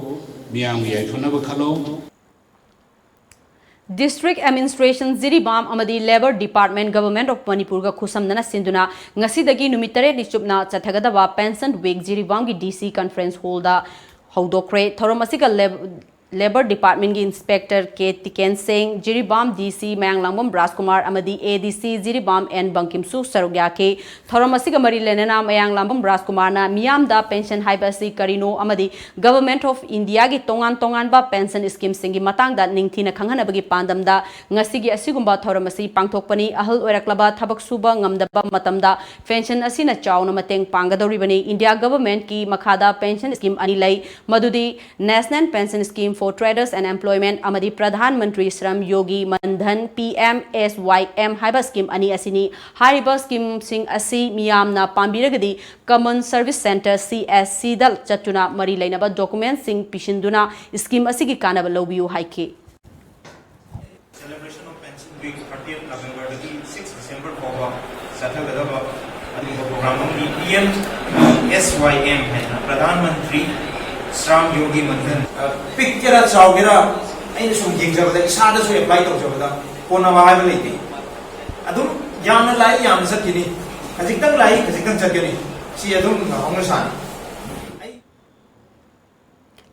ꯃꯤꯌꯥꯝꯒꯤ ꯌꯥꯏꯐꯅꯕ ꯈꯜꯂꯣ꯫ District Administration ꯖꯤꯔꯤꯕꯥꯝ ꯑꯃꯗꯤ Labour Department Government of ꯃꯅꯤꯄꯨꯔꯒ ꯈꯨꯠꯁꯝꯅꯅ ꯁꯤꯟꯗꯨꯅ ꯉꯁꯤꯗꯒꯤ ꯅꯨꯃꯤꯠ ꯇꯔꯦꯠꯅꯤ ꯆꯨꯞꯅ ꯆꯠꯊꯒꯗꯕ Pension Week ꯖꯤꯔꯤꯕꯥꯝꯒꯤ D C Conference Hallꯗ ꯍꯧꯗꯣꯛꯈ꯭ꯔꯦ꯫ ꯊꯧꯔꯝ ꯑꯁꯤꯒ Lab-, Labour Departmentꯀꯤ Inspector K ꯇꯤꯀꯦꯟ ꯁꯤꯡ, ꯖꯤꯔꯤꯕꯥꯝ D C ꯃꯌꯥꯡꯂꯥꯡꯕꯝ ꯔꯥꯖꯀꯨꯃꯥꯔ ꯑꯃꯗꯤ A D C Jiribam N ꯕꯪꯀꯤꯝꯁꯨ ꯁꯔꯨꯛ ꯌꯥꯈꯤ꯫ ꯊꯧꯔꯝ ꯑꯁꯤꯒ ꯃꯔꯤ ꯂꯩꯅꯅ ꯃꯌꯥꯡꯂꯥꯡꯕꯝ ꯔꯥꯖꯀꯨꯃꯥꯔꯅ ꯃꯤꯌꯥꯝꯗ pension ꯍꯥꯏꯕ ꯑꯁꯤ ꯀꯔꯤꯅꯣ ꯑꯃꯗꯤ Government of Indiaꯒꯤ ꯇꯣꯉꯥꯟ ꯇꯣꯉꯥꯟꯕ pension schemeꯁꯤꯡꯒꯤ ꯃꯇꯥꯡꯗ ꯅꯤꯡꯊꯤꯅ ꯈꯪꯍꯟꯅꯕꯒꯤ ꯄꯥꯟꯗꯝꯗ ꯉꯁꯤꯒꯤ ꯑꯁꯤꯒꯨꯝꯕ ꯊꯧꯔꯝ ꯑꯁꯤ ꯄꯥꯡꯊꯣꯛꯄꯅꯤ꯫ ꯑꯍꯜ ꯑꯣꯏꯔꯛꯂꯕ ꯊꯕꯛ ꯁꯨꯕ ꯉꯝꯗꯕ ꯃꯇꯝꯗ pension ꯑꯁꯤꯅ ꯆꯥꯎꯅ ꯃꯇꯦꯡ ꯄꯥꯡꯒꯗꯧꯔꯤꯕꯅꯤ꯫ India Governmentꯀꯤ ꯃꯈꯥꯗ pension scheme ꯑꯅꯤ ꯂꯩ, ꯃꯗꯨꯗꯤ National Pension Scheme for Traders and Employment ꯑꯃꯗꯤ ꯄ꯭ꯔꯙꯥꯟ ꯃꯟꯇ꯭ꯔꯤ ꯁ꯭ꯔꯝ ꯌꯣꯒꯤ ꯃꯟꯙꯟ, P M S Y M ꯍꯥꯏꯕ ꯁ꯭ꯀꯤꯝ ꯑꯅꯤ ꯑꯁꯤꯅꯤ꯫ ꯍꯥꯏꯔꯤꯕ ꯁ꯭ꯀꯤꯝꯁꯤꯡ ꯑꯁꯤ ꯃꯤꯌꯥꯝꯅ ꯄꯥꯝꯕꯤꯔꯒꯗꯤ Common Service Centre, C S C ꯗ ꯆꯠꯇꯨꯅ ꯃꯔꯤ ꯂꯩꯅꯕ ꯗꯣꯀꯨꯃꯦꯟꯠꯁꯤꯡ ꯄꯤꯁꯤꯟꯗꯨꯅ ꯁ꯭ꯀꯤꯝ ꯑꯁꯤꯒꯤ ꯀꯥꯟꯅꯕ ꯂꯧꯕꯤꯌꯨ ꯍꯥꯏꯈꯤ꯫ Celebration of Pension Week, thirtieth November ꯗꯒꯤ six December ꯐꯥꯎꯕ ꯆꯠꯊꯒꯗꯕ ꯑꯗꯨꯒꯨꯝꯕ ꯄ꯭ꯔꯣꯒ꯭ꯔꯥꯝ ꯑꯃꯅꯤ꯫ P M S Y M ꯍꯥꯏꯅ, ꯄ꯭ꯔꯙꯥꯟ ꯃꯟꯇ꯭ꯔꯤ ꯁ꯭ꯔꯥꯝ ꯌꯣꯒꯤ ꯃꯟꯙꯟ꯫ ꯑ, ꯄꯤꯛꯀꯦꯔꯥ ꯆꯥꯎꯒꯦꯔꯥ, ꯑꯩꯅ ꯁꯨꯝ ꯌꯦꯡꯖꯕꯗ, ꯏꯁꯥꯗꯁꯨ ꯑꯦꯄ꯭ꯂꯥꯏ ꯇꯧꯖꯕꯗ, ꯀꯣꯟꯅꯕ ꯍꯥꯏꯕ ꯂꯩꯇꯦ꯫ ꯑꯗꯨꯝ ꯌꯥꯝꯅ ꯂꯥꯛꯏ, ꯌꯥꯝꯅ ꯆꯠꯈꯤꯅꯤ, ꯈꯖꯤꯛꯇꯪ ꯂꯥꯛꯏ, ꯈꯖꯤꯛꯇꯪ ꯆꯠꯀꯅꯤ, ꯁꯤ ꯑꯗꯨꯝ ꯍꯧꯅ ꯁꯥꯅꯤ꯫ ꯑꯩ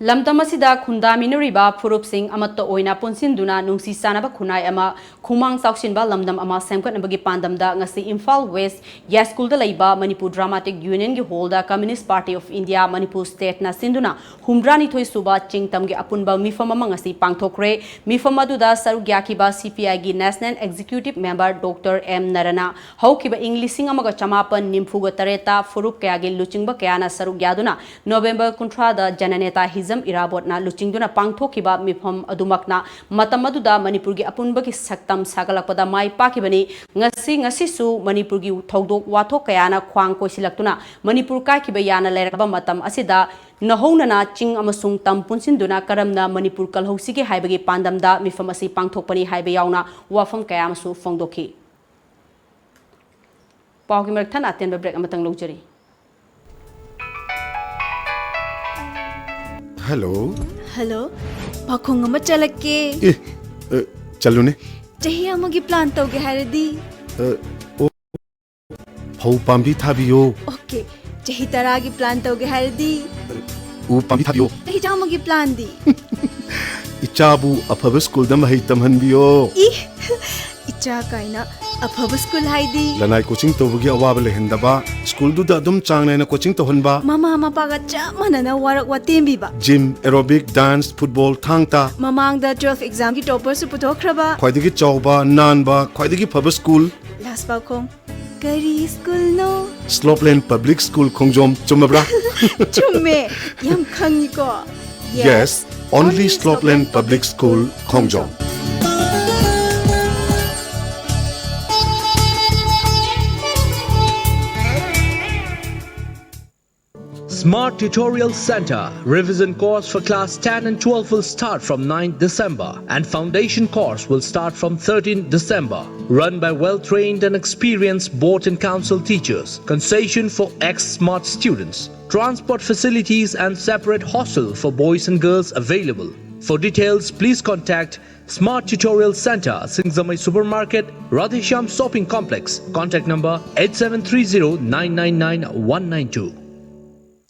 ꯂꯝꯗꯝ ꯑꯁꯤꯗ ꯈꯨꯟꯗꯥꯃꯤꯟꯅꯔꯤꯕ ꯐꯨꯔꯨꯞꯁꯤꯡ ꯑꯃꯠꯇ ꯑꯣꯏꯅ ꯄꯨꯟꯁꯤꯟꯗꯨꯅ ꯅꯨꯡꯁꯤ ꯆꯥꯟꯅꯕ ꯈꯨꯟꯅꯥꯏ ꯑꯃ ꯈꯨꯃꯥꯡ ꯆꯥꯎꯁꯤꯟꯕ ꯂꯝꯗꯝ ꯑꯃ ꯁꯦꯝꯒꯠꯅꯕꯒꯤ ꯄꯥꯟꯗꯝꯗ ꯉꯁꯤ ꯏꯝꯐꯥꯜ ꯋꯦꯁ ꯌꯥꯏꯁ꯭ꯀꯨꯜꯗ ꯂꯩꯕ ꯃꯅꯤꯄꯨꯔ ꯗ꯭ꯔꯥꯃꯥꯇꯤꯛ ꯌꯨꯅꯤꯌꯟꯒꯤ ꯍꯣꯜꯗ ꯀꯝꯌꯨꯅꯤꯁ꯭ꯠ ꯄꯥꯔꯇꯤ ꯑꯣꯐ ꯏꯟꯗꯤꯌꯥ ꯃꯅꯤꯄꯨꯔ ꯁ꯭ꯇꯦꯠꯅ ꯁꯤꯟꯗꯨꯅ ꯍꯨꯝꯗ꯭ꯔꯥꯅꯤꯊꯣꯏ ꯁꯨꯕ ꯆꯤꯡꯇꯝꯒꯤ ꯑꯄꯨꯟꯕ ꯃꯤꯐꯝ ꯑꯃ ꯉꯁꯤ ꯄꯥꯡꯊꯣꯛꯈ꯭ꯔꯦ꯫ ꯃꯤꯐꯝ ꯑꯗꯨꯗ ꯁꯔꯨꯛ ꯌꯥꯈꯤꯕ C P I ꯒꯤ national executive member doctor M ꯅꯔꯅ ꯍꯧꯈꯤꯕ ꯏꯪ ꯂꯤꯁꯤꯡ ꯑꯃꯒ ꯆꯃꯥꯄꯟ ꯅꯤꯐꯨꯒ ꯇꯔꯦꯠꯇ ꯐꯨꯔꯨꯞ ꯀꯌꯥꯒꯤ ꯂꯨꯆꯤꯡꯕ ꯀꯌꯥꯅ ꯁꯔꯨꯛ ꯌꯥꯗꯨꯅ ꯅꯣꯕꯦꯝꯕꯔ ꯀꯨꯟꯊ꯭ꯔꯥꯗ ꯖꯅꯅꯦꯇꯥ ꯍꯤꯖꯝ ꯏꯔꯥꯕꯣꯠꯅ ꯂꯨꯆꯤꯡꯗꯨꯅ ꯄꯥꯡꯊꯣꯛꯈꯤꯕ ꯃꯤꯐꯝ ꯑꯗꯨꯃꯛꯅ ꯃꯇꯝ ꯑꯗꯨꯗ ꯃꯅꯤꯄꯨꯔꯒꯤ ꯑꯄꯨꯟꯕꯒꯤ ꯁꯛꯇꯝ ꯁꯥꯒꯠꯂꯛꯄꯗ ꯃꯥꯏ ꯄꯥꯛꯈꯤꯕꯅꯤ꯫ ꯉꯁꯤ, ꯉꯁꯤꯁꯨ ꯃꯅꯤꯄꯨꯔꯒꯤ ꯊꯧꯗꯣꯛ ꯋꯥꯊꯣꯛ ꯀꯌꯥꯅ ꯈ꯭ꯋꯥꯡ ꯀꯣꯏꯁꯤꯜꯂꯛꯇꯨꯅ ꯃꯅꯤꯄꯨꯔ ꯀꯥꯏꯈꯤꯕ ꯌꯥꯅ ꯂꯩꯔꯛꯂꯕ ꯃꯇꯝ ꯑꯁꯤꯗ ꯅꯧꯍꯧꯅꯅ ꯆꯤꯡ ꯑꯃꯁꯨꯡ ꯇꯝ ꯄꯨꯟꯁꯤꯟꯗꯨꯅ ꯀꯔꯝꯅ ꯃꯅꯤꯄꯨꯔ ꯀꯜꯍꯧꯁꯤꯒꯦ ꯍꯥꯏꯕꯒꯤ ꯄꯥꯟꯗꯝꯗ ꯃꯤꯐꯝ ꯑꯁꯤ ꯄꯥꯡꯊꯣꯛꯄꯅꯤ ꯍꯥꯏꯕ ꯌꯥꯎꯅ ꯋꯥꯐꯝ ꯀꯌꯥ ꯑꯃꯁꯨ ꯐꯣꯡꯗꯣꯛꯈꯤ꯫ ꯄꯥꯎꯒꯤ ꯃꯔꯛ ꯊꯠꯅ ꯑꯇꯦꯟꯕ ꯕ꯭ꯔꯦꯛ ꯑꯃꯇꯪ ꯂꯧꯖꯔꯤ꯫ ꯍꯜꯂꯣ꯫ ꯍꯜꯂꯣ꯫ ꯄꯥꯈꯣꯡ ꯑꯃ ꯆꯠꯂꯛꯀꯦ꯫ ꯑꯦ, ꯑ, ꯆꯠꯂꯨꯅꯦ꯫ ꯆꯍꯤ ꯑꯃꯒꯤ ꯄ꯭ꯂꯥꯟ ꯇꯧꯒꯦ ꯍꯥꯏꯔꯗꯤ? ꯑ, ꯑꯣ, ꯐꯧ ꯄꯥꯝꯕꯤ ꯊꯥꯕꯤꯌꯣ꯫ ꯑꯣꯀꯦ꯫ ꯆꯍꯤ ꯇꯔꯥꯒꯤ ꯄ꯭ꯂꯥꯟ ꯇꯧꯒꯦ ꯍꯥꯏꯔꯗꯤ? ꯎ ꯄꯥꯝꯕꯤ ꯊꯥꯕꯤꯌꯣ꯫ ꯆꯍꯤ ꯆꯥꯝꯃꯒꯤ ꯄ꯭ꯂꯥꯟꯗꯤ? ꯏꯆꯥꯕꯨ ꯑꯐꯕ ꯁ꯭ꯀꯨꯜꯗ ꯃꯍꯩ ꯇꯝꯍꯟꯕꯤꯌꯣ꯫ ꯏ, ꯏꯆꯥ ꯀꯥꯏꯅ꯫ ꯑꯐꯕ ꯁ꯭ꯀꯨꯜ ꯍꯥꯏꯗꯤ? ꯂꯅꯥꯏ ꯀꯣꯆꯤꯡ ꯇꯧꯕꯒꯤ ꯑꯋꯥꯕ ꯂꯩꯍꯟꯗꯕ, ꯁ꯭ꯀꯨꯜꯗꯨꯗ ꯑꯗꯨꯝ ꯆꯥꯡ ꯅꯥꯏꯅ ꯀꯣꯆꯤꯡ ꯇꯧꯍꯟꯕ꯫ ꯃꯃꯥ ꯃꯄꯥꯒ ꯆꯞ ꯃꯥꯟꯅꯅ ꯋꯥꯔꯛ ꯋꯥꯇꯦꯝꯕꯤꯕ꯫ ꯖꯤꯝ, ꯑꯦꯔꯣꯕꯤꯛ, ꯗꯥꯟꯁ, ꯐꯨꯠꯕꯣꯜ, ꯊꯥꯡ ꯇꯥ꯫ ꯃꯃꯥꯡꯗ ꯇꯨꯋꯦꯜꯐ ꯑꯦꯛꯖꯥꯝꯒꯤ ꯇꯣꯞꯄꯔꯁꯨ ꯄꯨꯊꯣꯛꯈ꯭ꯔꯕ꯫ ꯈ꯭ꯋꯥꯏꯗꯒꯤ ꯆꯥꯎꯕ, ꯅꯥꯟꯕ, ꯈ꯭ꯋꯥꯏꯗꯒꯤ ꯐꯕ ꯁ꯭ꯀꯨꯜ꯫ ꯂꯥꯁ ꯄꯥꯎꯈꯣꯡ, ꯀꯔꯤ ꯁ꯭ꯀꯨꯜꯅꯣ? ꯁ꯭ꯂꯣꯞꯂꯦꯟ ꯄꯕ꯭ꯂꯤꯛ ꯁ꯭ꯀꯨꯜ ꯈꯣꯡꯖꯣꯝ, ꯆꯨꯝꯃꯕ꯭ꯔꯥ? ꯆꯨꯝꯃꯦ, ꯌꯥꯝ ꯈꯪꯉꯤꯀꯣ꯫ Yes. Yes. Only Slottland Public School, Khongjom. Smart Tutorial Center. Revision course for class ten and twelve will start from ninth December, and foundation course will start from thirteenth December. Run by well-trained and experienced board and council teachers. Concession for ex-smart students. Transport facilities and separate hostel for boys and girls available. For details, please contact Smart Tutorial Center, Singjamei Supermarket, Radheshyam Shopping Complex. Contact number eight seven three zero nine nine nine one nine two.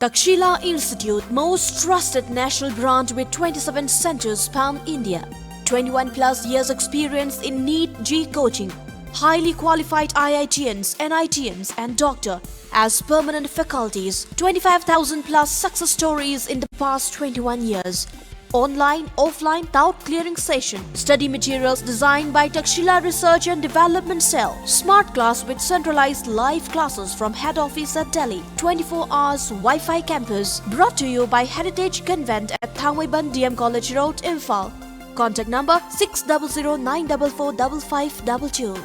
Takshila Institute, most trusted national brand with twenty-seven centers pan India. twenty-one plus years experience in NEET J E E coaching. Highly qualified I I T Ns, N I T Ms, and doctor as permanent faculties. twenty-five thousand plus success stories in the past twenty-one years. Online, offline, doubt clearing session. Study materials designed by Takshila Research and Development Cell. Smart class with centralized live classes from head office at Delhi. twenty-four hours Wi-Fi campus. Brought to you by Heritage Convent at Thangmeiban D M College Road, Imphal. Contact number six double zero nine double four double five double two.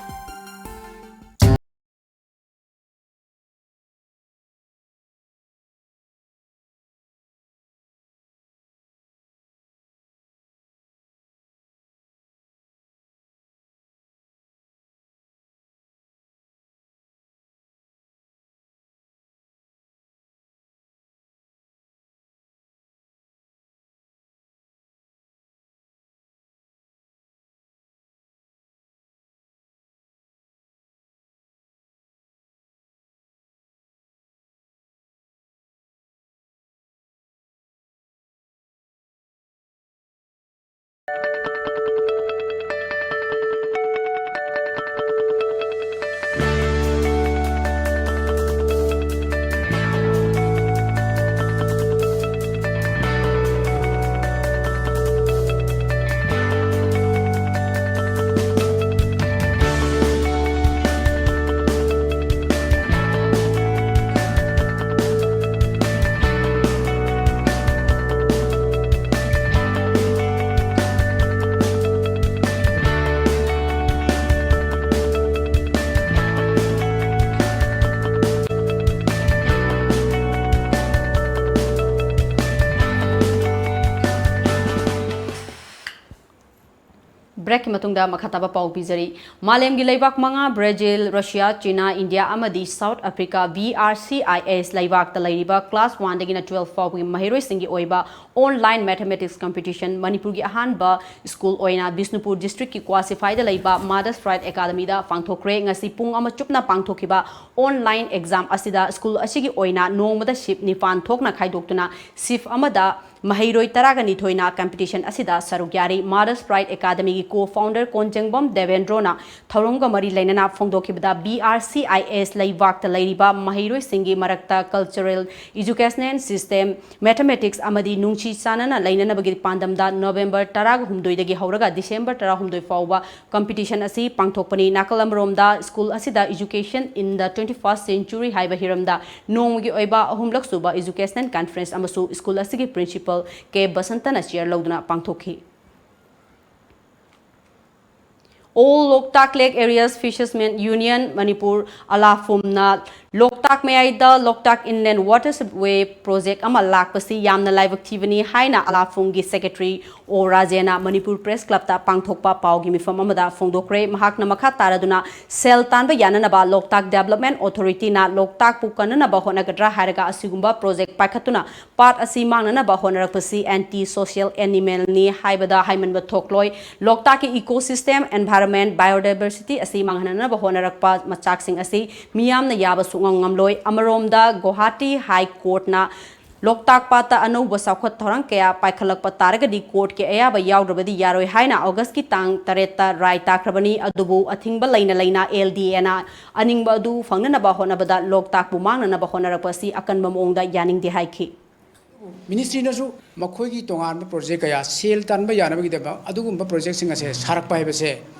ꯕ꯭ꯔꯦꯛꯀꯤ ꯃꯇꯨꯡꯗ ꯃꯈꯥ ꯇꯥꯕ ꯄꯥꯎ ꯄꯤꯖꯔꯤ꯫ ꯃꯥꯂꯦꯝꯒꯤ ꯂꯩꯕꯥꯛ ꯃꯉꯥ, Brazil, Russia, China, India ꯑꯃꯗꯤ South Africa, B R C I S ꯂꯩꯕꯥꯛꯇ ꯂꯩꯔꯤꯕ ꯀ꯭ꯂꯥꯁ ꯋꯥꯟꯗꯒꯤꯅ ꯇꯨꯋꯦꯜꯐ ꯐꯥꯎꯕꯒꯤ ꯃꯍꯩꯔꯣꯏꯁꯤꯡꯒꯤ ꯑꯣꯏꯕ ꯑꯣꯟꯂꯥꯏꯟ ꯃꯦꯊꯃꯦꯇꯤꯛꯁ ꯀꯝꯄꯤꯇꯤꯁꯟ ꯃꯅꯤꯄꯨꯔꯒꯤ ꯑꯍꯥꯟꯕ ꯁ꯭ꯀꯨꯜ ꯑꯣꯏꯅ ꯕꯤꯁꯅꯨꯄꯨꯔ ꯗꯤꯁꯇ꯭ꯔꯤꯛꯀꯤ ꯀ꯭ꯋꯥꯁꯤꯐꯥꯏꯗ ꯂꯩꯕ ꯃꯥꯗꯔꯁ ꯄ꯭ꯔꯥꯏꯗ ꯑꯦꯀꯥꯗꯃꯤꯗ ꯄꯥꯡꯊꯣꯛꯈ꯭ꯔꯦ꯫ ꯉꯁꯤ ꯄꯨꯡ ꯑꯃ ꯆꯨꯞꯅ ꯄꯥꯡꯊꯣꯛꯈꯤꯕ ꯑꯣꯟꯂꯥꯏꯟ ꯑꯦꯛꯖꯥꯝ ꯑꯁꯤꯗ ꯁ꯭ꯀꯨꯜ ꯑꯁꯤꯒꯤ ꯑꯣꯏꯅ ꯅꯣꯡꯃꯗ ꯁꯤꯐ ꯅꯤꯄꯥꯟ ꯊꯣꯛꯅ ꯈꯥꯏꯗꯣꯛꯇꯨꯅ ꯁꯤꯐ ꯑꯃꯗ ꯃꯍꯩꯔꯣꯏ ꯇꯔꯥꯒ ꯅꯤꯊꯣꯏꯅ ꯀꯝꯄꯤꯇꯤꯁꯟ ꯑꯁꯤꯗ ꯁꯔꯨꯛ ꯌꯥꯔꯤ꯫ ꯃꯥꯗꯔꯁ ꯄ꯭ꯔꯥꯏꯗ ꯑꯦꯀꯥꯗꯃꯤꯒꯤ ꯀꯣ ꯐꯥꯎꯟꯗꯔ ꯀꯣꯟꯖꯦꯡꯕꯝ ꯗꯦꯕꯦꯟꯗ꯭ꯔꯣꯅ ꯊꯧꯔꯝꯒ ꯃꯔꯤ ꯂꯩꯅꯅ ꯐꯣꯡꯗꯣꯛꯈꯤꯕꯗ, B R C I S ꯂꯩꯕꯥꯛꯇ ꯂꯩꯔꯤꯕ ꯃꯍꯩꯔꯣꯏꯁꯤꯡꯒꯤ ꯃꯔꯛꯇ ꯀꯜꯆꯔꯦꯜ, ꯏꯖꯨꯀꯦꯁꯅꯦꯜ ꯁꯤꯁꯇꯦꯝ, ꯃꯦꯊꯃꯦꯇꯤꯛꯁ ꯑꯃꯗꯤ ꯅꯨꯡꯁꯤ ꯆꯥꯟꯅꯅ ꯂꯩꯅꯅꯕꯒꯤ ꯄꯥꯟꯗꯝꯗ ꯅꯣꯕꯦꯝꯕꯔ ꯇꯔꯥꯍꯨꯝꯗꯣꯏꯗꯒꯤ ꯍꯧꯔꯒ ꯗꯤꯁꯦꯝꯕꯔ ꯇꯔꯥꯍꯨꯝꯗꯣꯏ ꯐꯥꯎꯕ ꯀꯝꯄꯤꯇꯤꯁꯟ ꯑꯁꯤ ꯄꯥꯡꯊꯣꯛꯄꯅꯤ꯫ ꯅꯥꯀꯜ ꯑꯃꯔꯣꯝꯗ, ꯁ꯭ꯀꯨꯜ ꯑꯁꯤꯗ Education in the twenty-first Century ꯍꯥꯏꯕ ꯍꯤꯔꯝꯗ ꯅꯣꯡꯃꯒꯤ ꯑꯣꯏꯕ ꯑꯍꯨꯝꯂꯛ ꯁꯨꯕ ꯏꯖꯨꯀꯦꯁꯅꯦꯜ ꯀꯟꯐꯔꯦꯟꯁ ꯑꯃꯁꯨ ꯁ꯭ꯀꯨꯜ ꯑꯁꯤꯒꯤ ꯄ꯭ꯔꯤꯟꯁꯤꯄꯜ ꯀꯦ ꯕꯁꯟꯇꯅ ꯆꯤꯌꯔ ꯂꯧꯗꯨꯅ ꯄꯥꯡꯊꯣꯛꯈꯤ꯫ All Loktak Lake Areas Fishermen Union Manipur, ꯑꯂꯥꯐꯨꯝꯅ ꯂꯣꯛꯇꯥꯛ ꯃꯌꯥꯏꯗ ꯂꯣꯛꯇꯥꯛ Inland Waterway ꯄ꯭ꯔꯣꯖꯦꯛ ꯑꯃ ꯂꯥꯛꯄꯁꯤ ꯌꯥꯝꯅ ꯂꯥꯏꯕꯛ ꯊꯤꯕꯅꯤ ꯍꯥꯏꯅ ꯑꯂꯥꯐꯨꯝꯒꯤ ꯁꯦꯀ꯭ꯔꯦꯇꯔꯤ ꯑꯣ ꯔꯥꯖꯦꯅ ꯃꯅꯤꯄꯨꯔ ꯄ꯭ꯔꯦꯁ ꯀ꯭ꯂꯕꯇ ꯄꯥꯡꯊꯣꯛꯄ ꯄꯥꯎꯒꯤ ꯃꯤꯐꯝ ꯑꯃꯗ ꯐꯣꯡꯗꯣꯛꯈ꯭ꯔꯦ꯫ ꯃꯍꯥꯛꯅ ꯃꯈꯥ ꯇꯥꯔꯗꯨꯅ ꯁꯦꯜ ꯇꯥꯟꯕ ꯌꯥꯅꯅꯕ ꯂꯣꯛꯇꯥꯛ ꯗꯦꯕꯂꯞꯃꯦꯟ ꯑꯣꯊꯣꯔꯤꯇꯤꯅ ꯂꯣꯛꯇꯥꯛꯄꯨ ꯀꯟꯅꯅꯕ ꯍꯣꯠꯅꯒꯗ꯭ꯔꯥ ꯍꯥꯏꯔꯒ ꯑꯁꯤꯒꯨꯝꯕ ꯄ꯭ꯔꯣꯖꯦꯛ ꯄꯥꯏꯈꯠꯇꯨꯅ ꯄꯥꯠ ꯑꯁꯤ ꯃꯥꯡꯅꯅꯕ ꯍꯣꯠꯅꯔꯛꯄꯁꯤ anti social animalꯅꯤ ꯍꯥꯏꯕꯗ ꯍꯥꯏꯃꯟꯕ ꯊꯣꯛꯂꯣꯏ꯫ ꯂꯣꯛꯇꯥꯛꯀꯤ ecosystem, environment, biodiversity ꯑꯁꯤ ꯃꯥꯡꯍꯟꯅꯅꯕ ꯍꯣꯠꯅꯔꯛꯄ ꯃꯆꯥꯛꯁꯤꯡ ꯑꯁꯤ ꯃꯤꯌꯥꯝꯅ ꯌꯥꯕ ꯁꯨꯡꯉꯝ ꯉꯝꯂꯣꯏ꯫ ꯑꯃꯔꯣꯝꯗ, ꯒꯨꯋꯥꯍꯥꯇꯤ ꯍꯥꯏ ꯀꯣꯔꯠꯅ ꯂꯣꯛꯇꯥꯛ ꯄꯥꯠꯇ ꯑꯅꯧꯕ ꯆꯥꯎꯈꯠ ꯊꯧꯔꯥꯡ ꯀꯌꯥ ꯄꯥꯏꯈꯠꯂꯛꯄ ꯇꯥꯔꯒꯗꯤ ꯀꯣꯔꯠꯀꯤ ꯑꯌꯥꯕ ꯌꯥꯎꯗ꯭ꯔꯕꯗꯤ ꯌꯥꯔꯣꯏ ꯍꯥꯏꯅ ꯑꯣꯒꯁꯀꯤ ꯇꯥꯡ ꯇꯔꯦꯠꯇ ꯔꯥꯏ ꯇꯥꯈ꯭ꯔꯕꯅꯤ꯫ ꯑꯗꯨꯕꯨ ꯑꯊꯤꯡꯕ ꯂꯩꯅ ꯂꯩꯅ L D Aꯅ ꯑꯅꯤꯡꯕ ꯑꯗꯨ ꯐꯪꯅꯅꯕ ꯍꯣꯠꯅꯕꯗ ꯂꯣꯛꯇꯥꯛꯄꯨ ꯃꯥꯡꯅꯅꯕ ꯍꯣꯠꯅꯔꯛꯄ ꯑꯁꯤ ꯑꯀꯟꯕ ꯃꯑꯣꯡꯗ ꯌꯥꯅꯤꯡꯗꯦ ꯍꯥꯏꯈꯤ꯫ ꯃꯤꯅꯤꯁꯇ꯭ꯔꯤꯅꯁꯨ ꯃꯈꯣꯏꯒꯤ ꯇꯣꯉꯥꯟꯕ ꯄ꯭ꯔꯣꯖꯦꯛ ꯀꯌꯥ ꯁꯦꯜ ꯇꯥꯟꯕ ꯌꯥꯅꯕꯒꯤꯗꯃꯛ ꯑꯗꯨꯒꯨꯝꯕ ꯄ꯭ꯔꯣꯖꯦꯛꯁꯤꯡ ꯑꯁꯦ ꯁꯥꯔꯛꯄ ꯍꯥꯏꯕꯁꯦ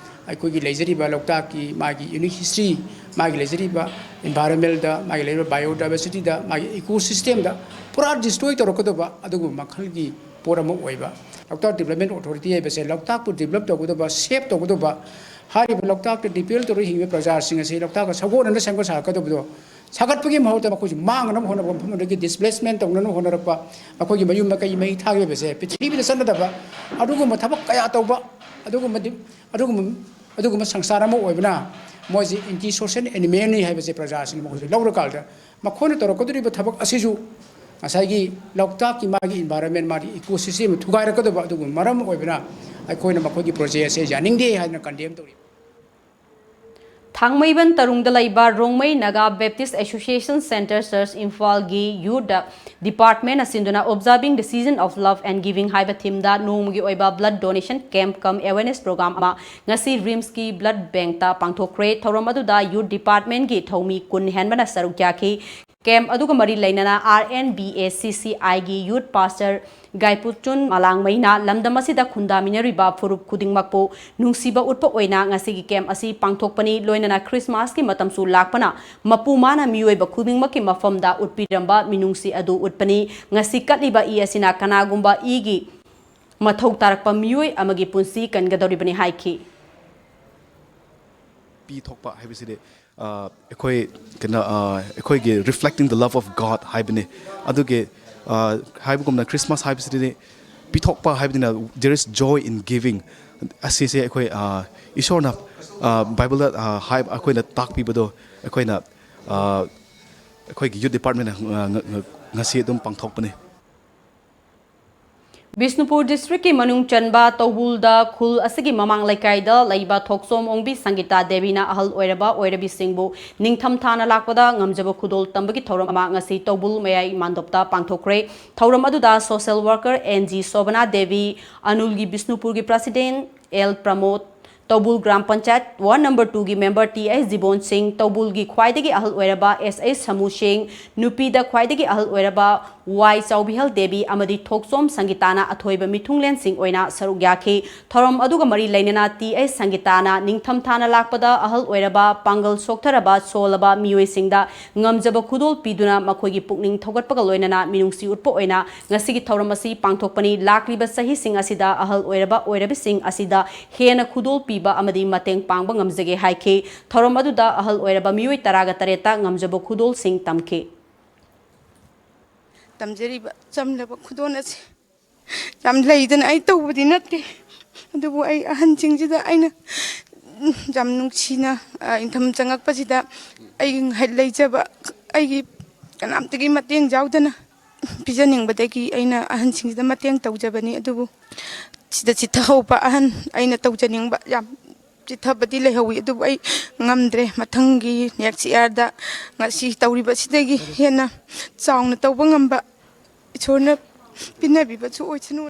ꯑꯩꯈꯣꯏꯒꯤ ꯂꯩꯖꯔꯤꯕ ꯂꯣꯛꯇꯥꯛꯀꯤ ꯃꯥꯒꯤ unique history, ꯃꯥꯒꯤ ꯂꯩꯖꯔꯤꯕ environmentꯗ, ꯃꯥꯒꯤ ꯂꯩꯔꯤꯕ biodiversityꯗ, ꯃꯥꯒꯤ ecosystemꯗ ꯄꯨꯔꯥ destroy ꯇꯧꯔꯛꯀꯗꯧꯕ ꯑꯗꯨꯒꯨꯝꯕ ꯃꯈꯜꯒꯤ ꯄꯣꯠ ꯑꯃ ꯑꯣꯏꯕ꯫ ꯂꯣꯛꯇꯥꯛ Development Authority ꯍꯥꯏꯕꯁꯦ ꯂꯣꯛꯇꯥꯛꯄꯨ develop ꯇꯧꯒꯗꯧꯕ, save ꯇꯧꯒꯗꯧꯕ, ꯍꯥꯏꯔꯤꯕ ꯂꯣꯛꯇꯥꯛꯇ depend ꯇꯧꯔꯒ ꯍꯤꯡꯉꯤꯕ ꯄ꯭ꯔꯖꯥꯁꯤꯡ ꯑꯁꯤ ꯂꯣꯛꯇꯥꯛꯀ ꯁꯥꯒꯣꯟꯅꯅ ꯁꯦꯝꯒꯠ ꯁꯥꯒꯠꯀꯗꯧꯕꯗꯣ ꯁꯥꯒꯠꯄꯒꯤ ꯃꯍꯨꯠꯇ ꯃꯈꯣꯏꯁꯨ ꯃꯥꯡꯅꯅꯕ ꯍꯣꯠꯅꯕ, ꯃꯐꯝ ꯑꯗꯨꯗꯒꯤ displacement ꯇꯧꯅꯅꯕ ꯍꯣꯠꯅꯔꯛꯄ, ꯃꯈꯣꯏꯒꯤ ꯃꯌꯨꯝ ꯃꯀꯩ ꯃꯩ ꯊꯥꯈꯤꯕꯁꯦ ꯄ꯭ꯔꯤꯊꯤꯕꯤꯗ ꯆꯠꯅꯗꯕ ꯑꯗꯨꯒꯨꯝꯕ ꯊꯕꯛ ꯀꯌꯥ ꯇꯧꯕ, ꯑꯗꯨꯒꯨꯝꯕꯗꯤ ꯑꯗꯨꯒꯨꯝꯕ ꯑꯗꯨꯒꯨꯝꯕ ꯁꯪꯁꯊꯥꯟ ꯑꯃ ꯑꯣꯏꯕꯅ ꯃꯣꯏꯁꯤ ꯑꯦꯟꯇꯤ ꯁꯣꯁꯤꯌꯦꯜ ꯑꯦꯅꯤꯃꯦꯜꯅꯤ ꯍꯥꯏꯕꯁꯦ ꯄ꯭ꯔꯖꯥꯁꯤꯡꯅ ꯃꯈꯣꯏꯁꯨ ꯂꯧꯔꯀꯥꯟꯗ ꯃꯈꯣꯏꯅ ꯇꯧꯔꯛꯀꯗꯧꯔꯤꯕ ꯊꯕꯛ ꯑꯁꯤꯁꯨ ꯉꯁꯥꯏꯒꯤ ꯂꯣꯛꯇꯥꯛꯀꯤ ꯃꯥꯒꯤ ꯏꯟꯚꯥꯏꯔꯣꯟꯃꯦꯟ, ꯃꯥꯒꯤ ꯏꯀꯣ ꯁꯤꯁꯇꯦꯝ ꯊꯨꯒꯥꯏꯔꯛꯀꯗꯕ ꯑꯗꯨꯒꯨꯝꯕ ꯃꯔꯝ ꯑꯣꯏꯕꯅ ꯑꯩꯈꯣꯏꯅ ꯃꯈꯣꯏꯒꯤ ꯄ꯭ꯔꯣꯖꯦꯛ ꯑꯁꯦ ꯌꯥꯅꯤꯡꯗꯦ ꯍꯥꯏꯗꯅ ꯀꯟꯗꯦꯝ ꯇꯧꯔꯤ꯫ ꯊꯥꯡꯃꯩꯕꯟ ꯇꯔꯨꯡꯗ ꯂꯩꯕ Rongmei Naga baptist association centre church ꯏꯝꯐꯥꯜꯒꯤ ꯌꯨꯠ ꯗꯤꯄꯥꯔꯠꯃꯦꯟꯅ ꯁꯤꯟꯗꯨꯅ Observing the Season of Love and Giving ꯍꯥꯏꯕ ꯊꯤꯝꯗ ꯅꯣꯡꯃꯒꯤ ꯑꯣꯏꯕ blood donation camp cum awareness program ꯑꯃ ꯉꯁꯤ ꯔꯤꯝꯁꯀꯤ ꯕ꯭ꯂꯗ ꯕꯦꯡꯛꯇ ꯄꯥꯡꯊꯣꯛꯈ꯭ꯔꯦ꯫ ꯊꯧꯔꯝ ꯑꯗꯨꯗ ꯌꯨꯠ ꯗꯤꯄꯥꯔꯠꯃꯦꯟꯒꯤ ꯊꯧꯃꯤ ꯀꯨꯟ ꯍꯦꯟꯕꯅ ꯁꯔꯨꯛ ꯌꯥꯈꯤ꯫ ꯀꯦꯝꯞ ꯑꯗꯨꯒ ꯃꯔꯤ ꯂꯩꯅꯅ ꯑꯥꯔ ꯑꯦꯟ ꯕꯤ ꯑꯦ ꯁꯤ ꯁꯤ ꯑꯥꯏꯒꯤ ꯌꯨꯠ ꯄꯥꯁꯇꯔ ꯒꯥꯏꯄꯨꯆꯨꯟ ꯃꯂꯥꯡꯃꯩꯅ ꯂꯝꯗꯝ ꯑꯁꯤꯗ ꯈꯨꯟꯗꯥꯃꯤꯟꯅꯔꯤꯕ ꯐꯨꯔꯨꯞ ꯈꯨꯗꯤꯡꯃꯛꯄꯨ ꯅꯨꯡꯁꯤꯕ ꯎꯠꯄ ꯑꯣꯏꯅ ꯉꯁꯤꯒꯤ ꯀꯦꯝꯞ ꯑꯁꯤ ꯄꯥꯡꯊꯣꯛꯄꯅꯤ꯫ ꯂꯣꯏꯅꯅ ꯈ꯭ꯔꯤꯁꯃꯥꯁꯀꯤ ꯃꯇꯝꯁꯨ ꯂꯥꯛꯄꯅ ꯃꯄꯨ ꯃꯥꯅ ꯃꯤꯑꯣꯏꯕ ꯈꯨꯗꯤꯡꯃꯛꯀꯤ ꯃꯐꯝꯗ ꯎꯠꯄꯤꯔꯝꯕ ꯃꯤꯅꯨꯡꯁꯤ ꯑꯗꯨ ꯎꯠꯄꯅꯤ꯫ ꯉꯁꯤ ꯀꯠꯂꯤꯕ ꯏ ꯑꯁꯤꯅ ꯀꯅꯥꯒꯨꯝꯕ ꯏꯒꯤ ꯃꯊꯧ ꯇꯥꯔꯛꯄ ꯃꯤꯑꯣꯏ ꯑꯃꯒꯤ ꯄꯨꯟꯁꯤ ꯀꯟꯒꯗꯧꯔꯤꯕꯅꯤ ꯍꯥꯏꯈꯤ꯫ ꯄꯤ ꯊꯣꯛꯄ ꯍꯥꯏꯕꯁꯤꯗꯤ ꯑꯩꯈꯣꯏ ꯀꯩꯅꯣ ꯑꯩꯈꯣꯏꯒꯤ reflecting the love of God ꯍꯥꯏꯕꯅꯤ꯫ ꯑꯗꯨꯒꯤ ꯍꯥꯏꯕꯒꯨꯝꯅ ꯈ꯭ꯔꯤꯁꯃꯥꯁ ꯍꯥꯏꯕꯁꯤꯗꯤ ꯄꯤꯊꯣꯛꯄ ꯍꯥꯏꯕꯅꯤꯅ, there is joy in giving꯫ ꯑꯁꯤꯁꯦ ꯑꯩꯈꯣꯏ ꯏꯁꯣꯔꯅ ꯕꯥꯏꯕꯜꯗ ꯑꯩꯈꯣꯏꯅ ꯇꯥꯛꯄꯤꯕꯗꯣ ꯑꯩꯈꯣꯏꯅ ꯑꯩꯈꯣꯏꯒꯤ ꯌꯨꯠ ꯗꯤꯄꯥꯔꯠꯃꯦꯟꯅ ꯉꯁꯤ ꯑꯗꯨꯝ ꯄꯥꯡꯊꯣꯛꯄꯅꯤ꯫ ꯕꯤꯁꯅꯨꯄꯨꯔ ꯗꯤꯁꯇ꯭ꯔꯤꯛꯀꯤ ꯃꯅꯨꯡ ꯆꯟꯕ ꯇꯧꯕꯨꯜꯗ ꯈꯨꯜ ꯑꯁꯤꯒꯤ ꯃꯃꯥꯡ ꯂꯩꯀꯥꯏꯗ ꯂꯩꯕ ꯊꯣꯛꯆꯣꯝ ꯑꯣꯡꯕꯤ ꯁꯪꯒꯤꯇꯥ ꯗꯦꯕꯤꯅ ꯑꯍꯜ ꯑꯣꯏꯔꯕ ꯑꯣꯏꯔꯕꯤꯁꯤꯡꯕꯨ ꯅꯤꯡꯊꯝ ꯊꯥꯅ ꯂꯥꯛꯄꯗ ꯉꯝꯖꯕ ꯈꯨꯗꯣꯜ ꯇꯝꯕꯒꯤ ꯊꯧꯔꯝ ꯑꯃ ꯉꯁꯤ ꯇꯧꯕꯨꯜ ꯃꯌꯥꯏ ꯃꯥꯟꯗꯣꯞꯇ ꯄꯥꯡꯊꯣꯛꯈ꯭ꯔꯦ꯫ ꯊꯧꯔꯝ ꯑꯗꯨꯗ social worker N G Sobhna Devi, ꯑꯅꯨꯜꯒꯤ ꯕꯤꯁꯅꯨꯄꯨꯔꯒꯤ president L Pramod, Thoubal gram panchayat ward number ꯇꯨꯒꯤ member T H Jibon Singh, ꯇꯧꯕꯨꯜꯒꯤ ꯈ꯭ꯋꯥꯏꯗꯒꯤ ꯑꯍꯜ ꯑꯣꯏꯔꯕ ꯑꯦꯁ ꯑꯩꯆ ꯁꯃꯨ ꯁꯤꯡ, ꯅꯨꯄꯤꯗ ꯈ꯭ꯋꯥꯏꯗꯒꯤ ꯑꯍꯜ ꯑꯣꯏꯔꯕ ꯋꯥꯏ ꯆꯥꯎꯕꯤꯍꯜ ꯗꯦꯕꯤ ꯑꯃꯗꯤ ꯊꯣꯛꯆꯣꯝ ꯁꯪꯒꯤꯇꯥꯅ ꯑꯊꯣꯏꯕ ꯃꯤꯊꯨꯡꯂꯦꯟꯁꯤꯡ ꯑꯣꯏꯅ ꯁꯔꯨꯛ ꯌꯥꯈꯤ꯫ ꯊꯧꯔꯝ ꯑꯗꯨꯒ ꯃꯔꯤ ꯂꯩꯅꯅ ꯇꯤ ꯑꯩꯆ ꯁꯪꯒꯤꯇꯥꯅ ꯅꯤꯡꯊꯝ ꯊꯥꯅ ꯂꯥꯛꯄꯗ ꯑꯍꯜ ꯑꯣꯏꯔꯕ, ꯄꯥꯡꯒꯜ ꯁꯣꯛꯊꯔꯕ, ꯁꯣꯜꯂꯕ ꯃꯤꯑꯣꯏꯁꯤꯡꯗ ꯉꯝꯖꯕ ꯈꯨꯗꯣꯜ ꯄꯤꯗꯨꯅ ꯃꯈꯣꯏꯒꯤ ꯄꯨꯛꯅꯤꯡ ꯊꯧꯒꯠꯄꯒ ꯂꯣꯏꯅꯅ ꯃꯤꯅꯨꯡꯁꯤ ꯎꯠꯄ ꯑꯣꯏꯅ ꯉꯁꯤꯒꯤ ꯊꯧꯔꯝ ꯑꯁꯤ ꯄꯥꯡꯊꯣꯛꯄꯅꯤ꯫ ꯂꯥꯛꯂꯤꯕ ꯆꯍꯤꯁꯤꯡ ꯑꯁꯤꯗ ꯑꯍꯜ ꯑꯣꯏꯔꯕ ꯑꯣꯏꯔꯕꯁꯤꯡ ꯑꯁꯤꯗ ꯍꯦꯟꯅ ꯈꯨꯗꯣꯜ ꯄꯤꯕ ꯑꯃꯗꯤ ꯃꯇꯦꯡ ꯄꯥꯡꯕ ꯉꯝꯖꯒꯦ ꯍꯥꯏꯈꯤ꯫ ꯊꯧꯔꯝ ꯑꯗꯨꯗ ꯑꯍꯜ ꯑꯣꯏꯔꯕ ꯃꯤꯑꯣꯏ ꯇꯔꯥꯒ ꯇꯔꯦꯠꯇ ꯉꯝꯖꯕ ꯈꯨꯗꯣꯜꯁꯤꯡ ꯇꯝꯈꯤ꯫ ꯇꯝꯖꯔꯤꯕ ꯆꯝꯂꯕ ꯈꯨꯗꯣꯜ ꯑꯁꯤ ꯌꯥꯝ ꯂꯩꯗꯅ ꯑꯩ ꯇꯧꯕꯗꯤ ꯅꯠꯇꯦ꯫ ꯑꯗꯨꯕꯨ ꯑꯩ ꯑꯍꯟꯁꯤꯡꯁꯤꯗ ꯑꯩꯅ ꯌꯥꯝ ꯅꯨꯡꯁꯤꯅ, ꯑ, ꯏꯟꯊꯝ ꯆꯪꯉꯛꯄꯁꯤꯗ ꯑꯩꯒꯤ ꯉꯥꯏ-, ꯂꯩꯖꯕ ꯑꯩꯒꯤ ꯀꯅꯥꯝꯇꯒꯤ ꯃꯇꯦꯡ ꯌꯥꯎꯗꯅ ꯄꯤꯖꯅꯤꯡꯕꯗꯒꯤ ꯑꯩꯅ ꯑꯍꯟꯁꯤꯡꯁꯤꯗ ꯃꯇꯦꯡ ꯇꯧꯖꯕꯅꯤ꯫ ꯑꯗꯨꯕꯨ ꯁꯤꯗ ꯆꯤꯊꯍꯧꯕ ꯑꯍꯟ ꯑꯩꯅ ꯇꯧꯖꯅꯤꯡꯕ ꯌꯥꯝ ꯆꯤꯊꯕꯗꯤ ꯂꯩꯍꯧꯋꯤ, ꯑꯗꯨꯕꯨ ꯑꯩ ꯉꯝꯗ꯭ꯔꯦ꯫ ꯃꯊꯪꯒꯤ next yearꯗ ꯉꯁꯤ ꯇꯧꯔꯤꯕꯁꯤꯗꯒꯤ ꯍꯦꯟꯅ ꯆꯥꯎꯅ ꯇꯧꯕ ꯉꯝꯕ ꯏꯁꯣꯔꯅ ꯄꯤꯟꯅꯕꯤꯕꯁꯨ ꯑꯣꯏꯁꯅꯨ꯫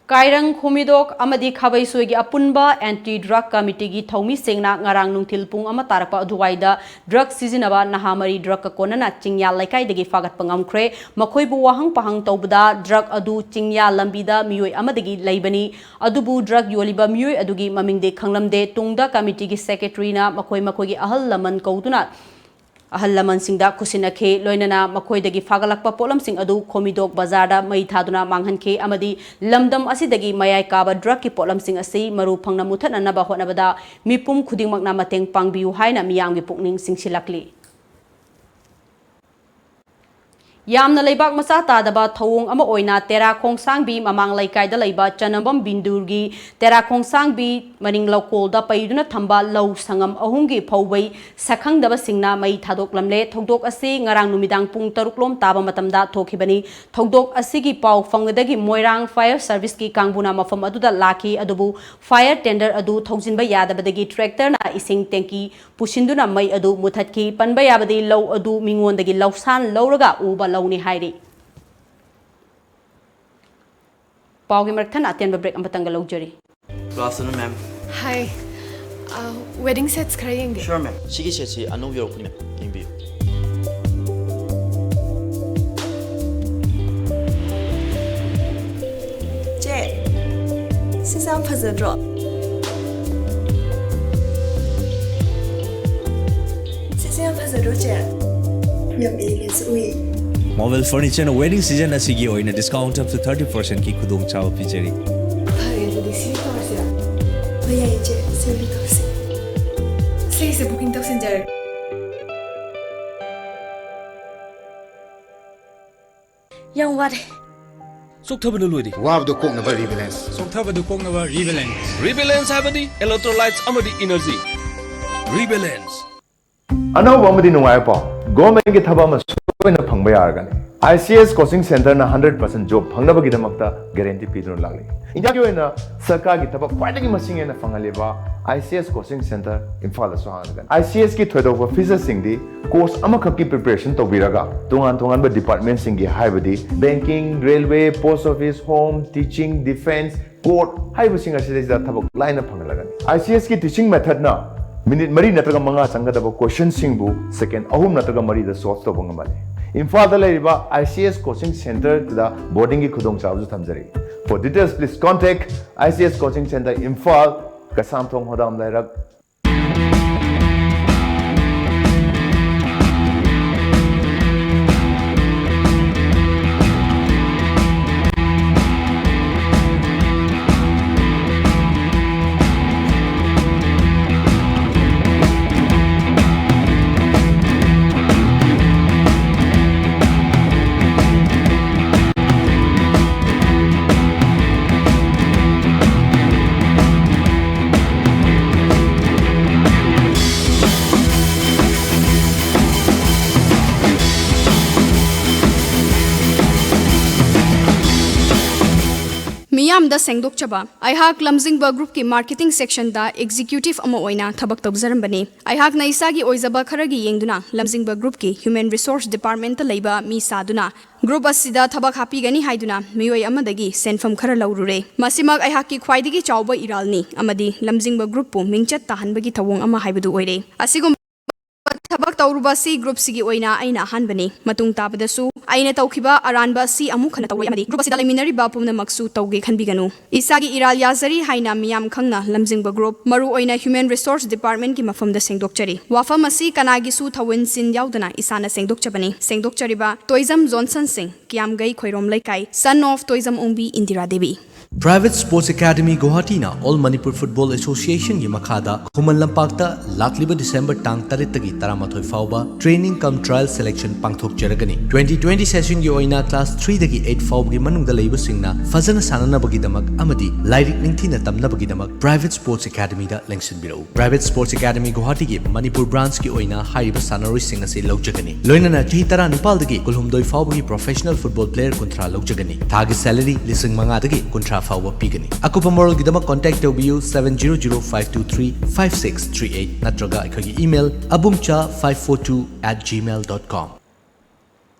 ꯀꯥꯏꯔꯪ, ꯈꯨꯃꯤꯗꯣꯛ ꯑꯃꯗꯤ ꯈꯥꯕꯩꯁꯣꯏꯒꯤ ꯑꯄꯨꯟꯕ ꯑꯦꯟꯇꯤ ꯗ꯭ꯔꯒ ꯀꯃꯤꯇꯤꯒꯤ ꯊꯧꯃꯤꯁꯤꯡꯅ ꯉꯔꯥꯡ ꯅꯨꯡꯊꯤꯜ ꯄꯨꯡ ꯑꯃ ꯇꯥꯔꯛꯄ ꯑꯗꯨꯋꯥꯏꯗ ꯗ꯭ꯔꯒ ꯁꯤꯖꯤꯟꯅꯕ ꯅꯍꯥ ꯃꯔꯤ ꯗ꯭ꯔꯒꯀ ꯀꯣꯟꯅꯅ ꯆꯤꯡꯌꯥ ꯂꯩꯀꯥꯏꯗꯒꯤ ꯐꯥꯒꯠꯄ ꯉꯝꯈ꯭ꯔꯦ꯫ ꯃꯈꯣꯏꯕꯨ ꯋꯥꯍꯪ ꯄꯥꯍꯪ ꯇꯧꯕꯗ ꯗ꯭ꯔꯒ ꯑꯗꯨ ꯆꯤꯡꯌꯥ ꯂꯝꯕꯤꯗ ꯃꯤꯑꯣꯏ ꯑꯃꯗꯒꯤ ꯂꯩꯕꯅꯤ꯫ ꯑꯗꯨꯕꯨ ꯗ꯭ꯔꯒ ꯌꯣꯜꯂꯤꯕ ꯃꯤꯑꯣꯏ ꯑꯗꯨꯒꯤ ꯃꯃꯤꯡꯗꯤ ꯈꯪꯂꯝꯗꯦ꯫ ꯇꯨꯡꯗ ꯀꯃꯤꯇꯤꯒꯤ ꯁꯦꯀ꯭ꯔꯦꯇꯔꯤꯅ ꯃꯈꯣꯏ ꯃꯈꯣꯏꯒꯤ ꯑꯍꯜ ꯂꯃꯟ ꯀꯧꯗꯨꯅ ꯑꯍꯜ ꯂꯃꯟꯁꯤꯡꯗ ꯈꯨꯠꯁꯤꯟꯅꯈꯤ꯫ ꯂꯣꯏꯅꯅ ꯃꯈꯣꯏꯗꯒꯤ ꯐꯥꯒꯠꯂꯛꯄ ꯄꯣꯠꯂꯝꯁꯤꯡ ꯑꯗꯨ ꯈꯣꯃꯤꯗꯣꯛ ꯕꯖꯥꯔꯗ ꯃꯩ ꯊꯥꯗꯨꯅ ꯃꯥꯡꯍꯟꯈꯤ ꯑꯃꯗꯤ ꯂꯝꯗꯝ ꯑꯁꯤꯗꯒꯤ ꯃꯌꯥꯏ ꯀꯥꯕ ꯗ꯭ꯔꯒꯀꯤ ꯄꯣꯠꯂꯝꯁꯤꯡ ꯑꯁꯤ ꯃꯔꯨ ꯐꯪꯅ ꯃꯨꯊꯠꯅꯅꯕ ꯍꯣꯠꯅꯕꯗ ꯃꯤꯄꯨꯝ ꯈꯨꯗꯤꯡꯃꯛꯅ ꯃꯇꯦꯡ ꯄꯥꯡꯕꯤꯌꯨ ꯍꯥꯏꯅ ꯃꯤꯌꯥꯝꯒꯤ ꯄꯨꯛꯅꯤꯡ ꯆꯤꯡꯁꯤꯜꯂꯛꯂꯤ꯫ ꯌꯥꯝꯅ ꯂꯩꯕꯥꯛ ꯃꯆꯥ ꯇꯥꯗꯕ ꯊꯧꯑꯣꯡ ꯑꯃ ꯑꯣꯏꯅ ꯇꯦꯔꯥ ꯈꯣꯡꯁꯥꯡꯕꯤ ꯃꯃꯥꯡ ꯂꯩꯀꯥꯏꯗ ꯂꯩꯕ ꯆꯅꯝꯕꯝ ꯕꯤꯟꯗꯨꯔꯒꯤ ꯇꯦꯔꯥ ꯈꯣꯡꯁꯥꯡꯕꯤ ꯃꯅꯤꯡ ꯂꯧꯀꯣꯜꯗ ꯄꯩꯗꯨꯅ ꯊꯝꯕ ꯂꯧ ꯁꯪꯉꯝ ꯑꯍꯨꯝꯒꯤ ꯐꯧꯕꯩ ꯁꯛꯈꯪꯗꯕꯁꯤꯡꯅ ꯃꯩ ꯊꯥꯗꯣꯛꯂꯝꯂꯦ꯫ ꯊꯧꯗꯣꯛ ꯑꯁꯤ ꯉꯔꯥꯡ ꯅꯨꯃꯤꯗꯥꯡ ꯄꯨꯡ ꯇꯔꯨꯛ ꯂꯣꯝ ꯇꯥꯕ ꯃꯇꯝꯗ ꯊꯣꯛꯈꯤꯕꯅꯤ꯫ ꯊꯧꯗꯣꯛ ꯑꯁꯤꯒꯤ ꯄꯥꯎ ꯐꯪꯕꯗꯒꯤ ꯃꯣꯏꯔꯥꯡ fire serviceꯀꯤ ꯀꯥꯡꯕꯨꯅ ꯃꯐꯝ ꯑꯗꯨꯗ ꯂꯥꯛꯈꯤ, ꯑꯗꯨꯕꯨ fire tender ꯑꯗꯨ ꯊꯧꯖꯤꯟꯕ ꯌꯥꯗꯕꯗꯒꯤ tractorꯅ ꯏꯁꯤꯡ tanki ꯄꯨꯁꯤꯟꯗꯨꯅ ꯃꯩ ꯑꯗꯨ ꯃꯨꯊꯠꯈꯤ꯫ ꯄꯟꯕ ꯌꯥꯕꯗꯤ ꯂꯧ ꯑꯗꯨ ꯃꯤꯉꯣꯟꯗꯒꯤ ꯂꯧꯁꯥꯟ ꯂꯧꯔꯒ ꯎꯕ ꯂꯧꯅꯤ ꯍꯥꯏꯔꯤ꯫ ꯄꯥꯎꯒꯤ ꯃꯔꯛ ꯊꯠꯅ ꯑꯇꯦꯟꯕ break ꯑꯃꯇꯪꯒ ꯂꯧꯖꯔꯤ꯫ Good afternoon, ma'am. Hi. Uh, wedding sets ꯈꯔ ꯌꯦꯡꯒꯦ꯫ Sure, ma'am. ꯁꯤꯒꯤ setꯁꯤ ꯑꯅꯧꯕ ꯌꯧꯔꯛꯄꯅꯦ, ma'am. ꯌꯦꯡꯕꯤꯌꯨ꯫ ꯆꯦ, ꯁꯤꯁꯦ ꯌꯥꯝ ꯐꯖꯗ꯭ꯔꯣ? ꯁꯤꯁꯦ ꯌꯥꯝ ꯐꯖꯗ꯭ꯔꯣ, ꯆꯦ? ꯌꯥꯝ ꯏꯪꯅꯁꯨ ꯎꯏ꯫ Marvel Furnitureꯅ wedding season ꯑꯁꯤꯒꯤ ꯑꯣꯏꯅ discount up to thirty percentꯀꯤ ꯈꯨꯗꯣꯡꯆꯥꯕ ꯄꯤꯖꯔꯤ꯫ ꯐꯔꯦ, ꯑꯗꯨꯗꯤ ꯁꯤ ꯇꯧꯔꯁꯤꯔꯥ? ꯍꯣꯏ, ꯌꯥꯏꯌꯦ, ꯆꯦ꯫ ꯁꯤ ꯑꯣꯏꯅ ꯇꯧꯔꯁꯤ꯫ ꯁꯤꯒꯤꯁꯦ booking ꯇꯧꯁꯤꯟꯖꯔꯒꯦ꯫ ꯌꯥꯝ ꯋꯥꯔꯦ꯫ ꯆꯣꯛꯊꯕꯅ ꯂꯣꯏꯔꯤ꯫ ꯋꯥꯕꯗꯨ ꯀꯣꯛꯅꯕ ꯔꯤꯕꯦꯂꯦꯟꯁ꯫ ꯆꯣꯛꯊꯕꯗꯨ ꯀꯣꯛꯅꯕ ꯔꯤꯕꯦꯂꯦꯟꯁ꯫ ꯔꯤꯕꯦꯂꯦꯟꯁ ꯍꯥꯏꯕꯗꯤ ꯏꯂꯦꯛꯇ꯭ꯔꯣꯂꯥꯏꯠꯁ ꯑꯃꯗꯤ ꯏꯅꯔꯖꯤ꯫ ꯔꯤꯕꯦꯂꯦꯟꯁ꯫ ꯑꯅꯧꯕ ꯑꯃꯗꯤ ꯅꯨꯡꯉꯥꯏꯕ ꯄꯥꯎ, ꯒꯣꯔꯃꯦꯟꯒꯤ ꯊꯕꯛ ꯑꯃ ꯁꯣꯏꯅ ꯐꯪꯕ ꯌꯥꯔꯒꯅꯤ꯫ ꯑꯥꯏ ꯁꯤ ꯑꯦꯁ ꯀꯣꯆꯤꯡ ꯁꯦꯟꯇꯔꯅ ꯍꯟꯗ꯭ꯔꯦꯠ ꯄꯥꯔꯁꯦꯟ ꯖꯣꯕ ꯐꯪꯅꯕꯒꯤꯗꯃꯛꯇ ꯒꯦꯔꯦꯟꯇꯤ ꯄꯤꯗꯨꯅ ꯂꯥꯛꯂꯤ꯫ ꯏꯟꯗꯤꯌꯥꯒꯤ ꯑꯣꯏꯅ ꯁꯔꯀꯥꯔꯒꯤ ꯊꯕꯛ ꯈ꯭ꯋꯥꯏꯗꯒꯤ ꯃꯁꯤꯡ ꯍꯦꯟꯅ ꯐꯪꯍꯜꯂꯤꯕ I C S coaching centre ꯏꯝꯐꯥꯜꯗꯁꯨ ꯍꯥꯡꯂꯒꯅꯤ꯫ I C ꯑꯦꯁꯀꯤ ꯊꯣꯏꯗꯣꯛꯄ ꯐꯤꯆꯔꯁꯤꯡꯗꯤ ꯀꯣꯔꯁ ꯑꯃꯈꯛꯀꯤ ꯄ꯭ꯔꯤꯄꯦꯔꯦꯁꯟ ꯇꯧꯕꯤꯔꯒ ꯇꯣꯉꯥꯟ ꯇꯣꯉꯥꯟꯕ ꯗꯤꯄꯥꯔꯠꯃꯦꯟꯁꯤꯡꯒꯤ, ꯍꯥꯏꯕꯗꯤ banking, railway, post office, home, teaching, defence, court ꯍꯥꯏꯔꯤꯕꯁꯤꯡ ꯑꯁꯤꯗꯩꯁꯤꯗ ꯊꯕꯛ ꯂꯥꯏꯅ ꯐꯪꯍꯜꯂꯒꯅꯤ꯫ ꯑꯥꯏ ꯁꯤ ꯑꯦꯁꯀꯤ ꯇꯤꯆꯤꯡ ꯃꯦꯊꯠꯅ ꯃꯤꯅꯤꯠ ꯃꯔꯤ ꯅꯠꯇ꯭ꯔꯒ ꯃꯉꯥ ꯆꯪꯒꯗꯕ ꯀꯣꯏꯁꯟꯁꯤꯡꯕꯨ ꯁꯦꯀꯦꯟ ꯑꯍꯨꯝ ꯅꯠꯇ꯭ꯔꯒ ꯃꯔꯤꯗ ꯁꯣꯜꯚ ꯇꯧꯕ ꯉꯝꯍꯜꯂꯤ꯫ ꯏꯝꯐꯥꯜꯗ ꯂꯩꯔꯤꯕ ꯑꯥꯏ ꯁꯤ ꯑꯦꯁ ꯀꯣꯆꯤꯡ ꯁꯦꯟꯇꯔꯗ ꯕꯣꯔꯗꯤꯡꯒꯤ ꯈꯨꯗꯣꯡꯆꯥꯕꯁꯨ ꯊꯝꯖꯔꯤ꯫ For details, please contact I C S Coaching Center, Imphal, Keishamthong ꯍꯣꯗꯥꯝ ꯂꯩꯔꯛ꯫ ꯃꯤꯌꯥꯝꯗ ꯁꯦꯡꯗꯣꯛꯆꯕ꯫ ꯑꯩꯍꯥꯛ ꯂꯝꯖꯤꯡꯕ ꯒ꯭ꯔꯨꯞꯀꯤ ꯃꯥꯔꯀꯦꯇꯤꯡ ꯁꯦꯛꯁꯟꯗ ꯑꯦꯛꯖꯤꯀ꯭ꯌꯨꯇꯤꯚ ꯑꯃ ꯑꯣꯏꯅ ꯊꯕꯛ ꯇꯧꯖꯔꯝꯕꯅꯤ꯫ ꯑꯩꯍꯥꯛꯅ ꯏꯁꯥꯒꯤ ꯑꯣꯏꯖꯕ ꯈꯔꯒꯤ ꯌꯦꯡꯗꯨꯅ ꯂꯝꯖꯤꯡꯕ ꯒ꯭ꯔꯨꯞꯀꯤ ꯍ꯭ꯌꯨꯃꯦꯟ ꯔꯤꯁꯣꯔꯁ ꯗꯤꯄꯥꯔꯠꯃꯦꯟꯇ ꯂꯩꯕ ꯃꯤ ꯁꯥꯗꯨꯅ ꯒ꯭ꯔꯨꯞ ꯑꯁꯤꯗ ꯊꯕꯛ ꯍꯥꯞꯄꯤꯒꯅꯤ ꯍꯥꯏꯗꯨꯅ ꯃꯤꯑꯣꯏ ꯑꯃꯗꯒꯤ ꯁꯦꯟꯐꯝ ꯈꯔ ꯂꯧꯔꯨꯔꯦ꯫ ꯃꯁꯤꯃꯛ ꯑꯩꯍꯥꯛꯀꯤ ꯈ꯭ꯋꯥꯏꯗꯒꯤ ꯆꯥꯎꯕ ꯏꯔꯥꯜꯅꯤ ꯑꯃꯗꯤ ꯂꯝꯖꯤꯡꯕ ꯒ꯭ꯔꯨꯞꯄꯨ ꯃꯤꯡꯆꯠ ꯇꯥꯍꯟꯕꯒꯤ ꯊꯧꯑꯣꯡ ꯑꯃ ꯍꯥꯏꯕꯗꯨ ꯑꯣꯏꯔꯦ꯫ ꯑꯁꯤꯒꯨꯝꯕ ꯊꯕꯛ ꯇꯧꯔꯨꯕ ꯑꯁꯤ ꯒ꯭ꯔꯨꯞꯁꯤꯒꯤ ꯑꯣꯏꯅ ꯑꯩꯅ ꯑꯍꯥꯟꯕꯅꯤ꯫ ꯃꯇꯨꯡ ꯇꯥꯕꯗꯁꯨ ꯑꯩꯅ ꯇꯧꯈꯤꯕ ꯑꯔꯥꯟꯕ ꯑꯁꯤ ꯑꯃꯨꯛ ꯍꯟꯅ ꯇꯧꯔꯣꯏ ꯑꯃꯗꯤ ꯒ꯭ꯔꯨꯞ ꯑꯁꯤꯗ ꯂꯩꯃꯤꯟꯅꯔꯤꯕ ꯄꯨꯝꯅꯃꯛꯁꯨ ꯇꯧꯒꯦ ꯈꯟꯕꯤꯒꯅꯨ꯫ ꯏꯁꯥꯒꯤ ꯏꯔꯥꯜ ꯌꯥꯖꯔꯤ ꯍꯥꯏꯅ ꯃꯤꯌꯥꯝ ꯈꯪꯅ ꯂꯝꯖꯤꯡꯕ ꯒ꯭ꯔꯨꯞ, ꯃꯔꯨꯑꯣꯏꯅ ꯍ꯭ꯌꯨꯃꯦꯟ ꯔꯤꯁꯣꯔꯁ ꯗꯤꯄꯥꯔꯠꯃꯦꯟꯠꯀꯤ ꯃꯐꯝꯗ ꯁꯦꯡꯗꯣꯛꯆꯔꯤ꯫ ꯋꯥꯐꯝ ꯑꯁꯤ ꯀꯅꯥꯒꯤꯁꯨ ꯊꯧꯑꯣꯏꯟꯁꯤꯟ ꯌꯥꯎꯗꯅ ꯏꯁꯥꯅ ꯁꯦꯡꯗꯣꯛꯆꯕꯅꯤ꯫ ꯁꯦꯡꯗꯣꯛꯆꯔꯤꯕ ꯇꯣꯏꯖꯝ ꯖꯣꯟꯁꯟ ꯁꯤꯡ, ꯀꯤꯌꯥꯝꯒꯩ ꯈꯣꯏꯔꯣꯝ ꯂꯩꯀꯥꯏ, son of Toijam Ongbi Indira Devi. Private Sports Academy Guwahati ꯅ All Manipur Football Association ꯒꯤ ꯃꯈꯥꯗ ꯈꯨꯃꯟ ꯂꯝꯄꯥꯛꯇ ꯂꯥꯛꯂꯤꯕ December ꯇꯥꯡ ꯇꯔꯦꯠꯇꯒꯤ ꯇꯔꯥꯃꯥꯊꯣꯏ ꯐꯥꯎꯕ training cum trial selection ꯄꯥꯡꯊꯣꯛꯆꯔꯒꯅꯤ꯫ Twenty twenty session ꯒꯤ ꯑꯣꯏꯅ class three ꯗꯒꯤ eight ꯐꯥꯎꯕꯒꯤ ꯃꯅꯨꯡꯗ ꯂꯩꯕꯁꯤꯡꯅ ꯐꯖꯅ ꯁꯥꯟꯅꯅꯕꯒꯤꯗꯃꯛ ꯑꯃꯗꯤ ꯂꯥꯏꯔꯤꯛ ꯅꯤꯡꯊꯤꯅ ꯇꯝꯅꯕꯒꯤꯗꯃꯛ Private Sports Academy ꯗ ꯂꯦꯡꯁꯤꯟꯕꯤꯔꯛꯎ꯫ Private Sports Academy Guwahati ꯒꯤ ꯃꯅꯤꯄꯨꯔ branch ꯀꯤ ꯑꯣꯏꯅ ꯍꯥꯏꯔꯤꯕ ꯁꯥꯟꯅꯔꯣꯏꯁꯤꯡ ꯑꯁꯤ ꯂꯧꯖꯒꯅꯤ꯫ ꯂꯣꯏꯅꯅ ꯆꯍꯤ ꯇꯔꯥꯅꯤꯄꯥꯜꯗꯒꯤ ꯀꯨꯟꯍꯨꯝꯗꯣꯏ ꯐꯥꯎꯕꯒꯤ professional football player ꯀꯨꯟꯊ꯭ꯔꯥ ꯂꯧꯖꯒꯅꯤ꯫ ꯊꯥꯒꯤ salary ꯂꯤꯁꯤꯡ ꯃꯉꯥꯗꯒꯤ ꯀꯨꯟꯊ꯭ꯔꯥ ꯐꯥꯎꯕ ꯄꯤꯒꯅꯤ꯫ ꯑꯀꯨꯞꯄ ꯃꯔꯣꯜꯒꯤꯗꯃꯛ contact ꯇꯧꯕꯤꯌꯨ seven zero zero five two three five six three eight ꯅꯠꯇ꯭ꯔꯒ ꯑꯩꯈꯣꯏꯒꯤ email abumcha five four two at gmail dot com꯫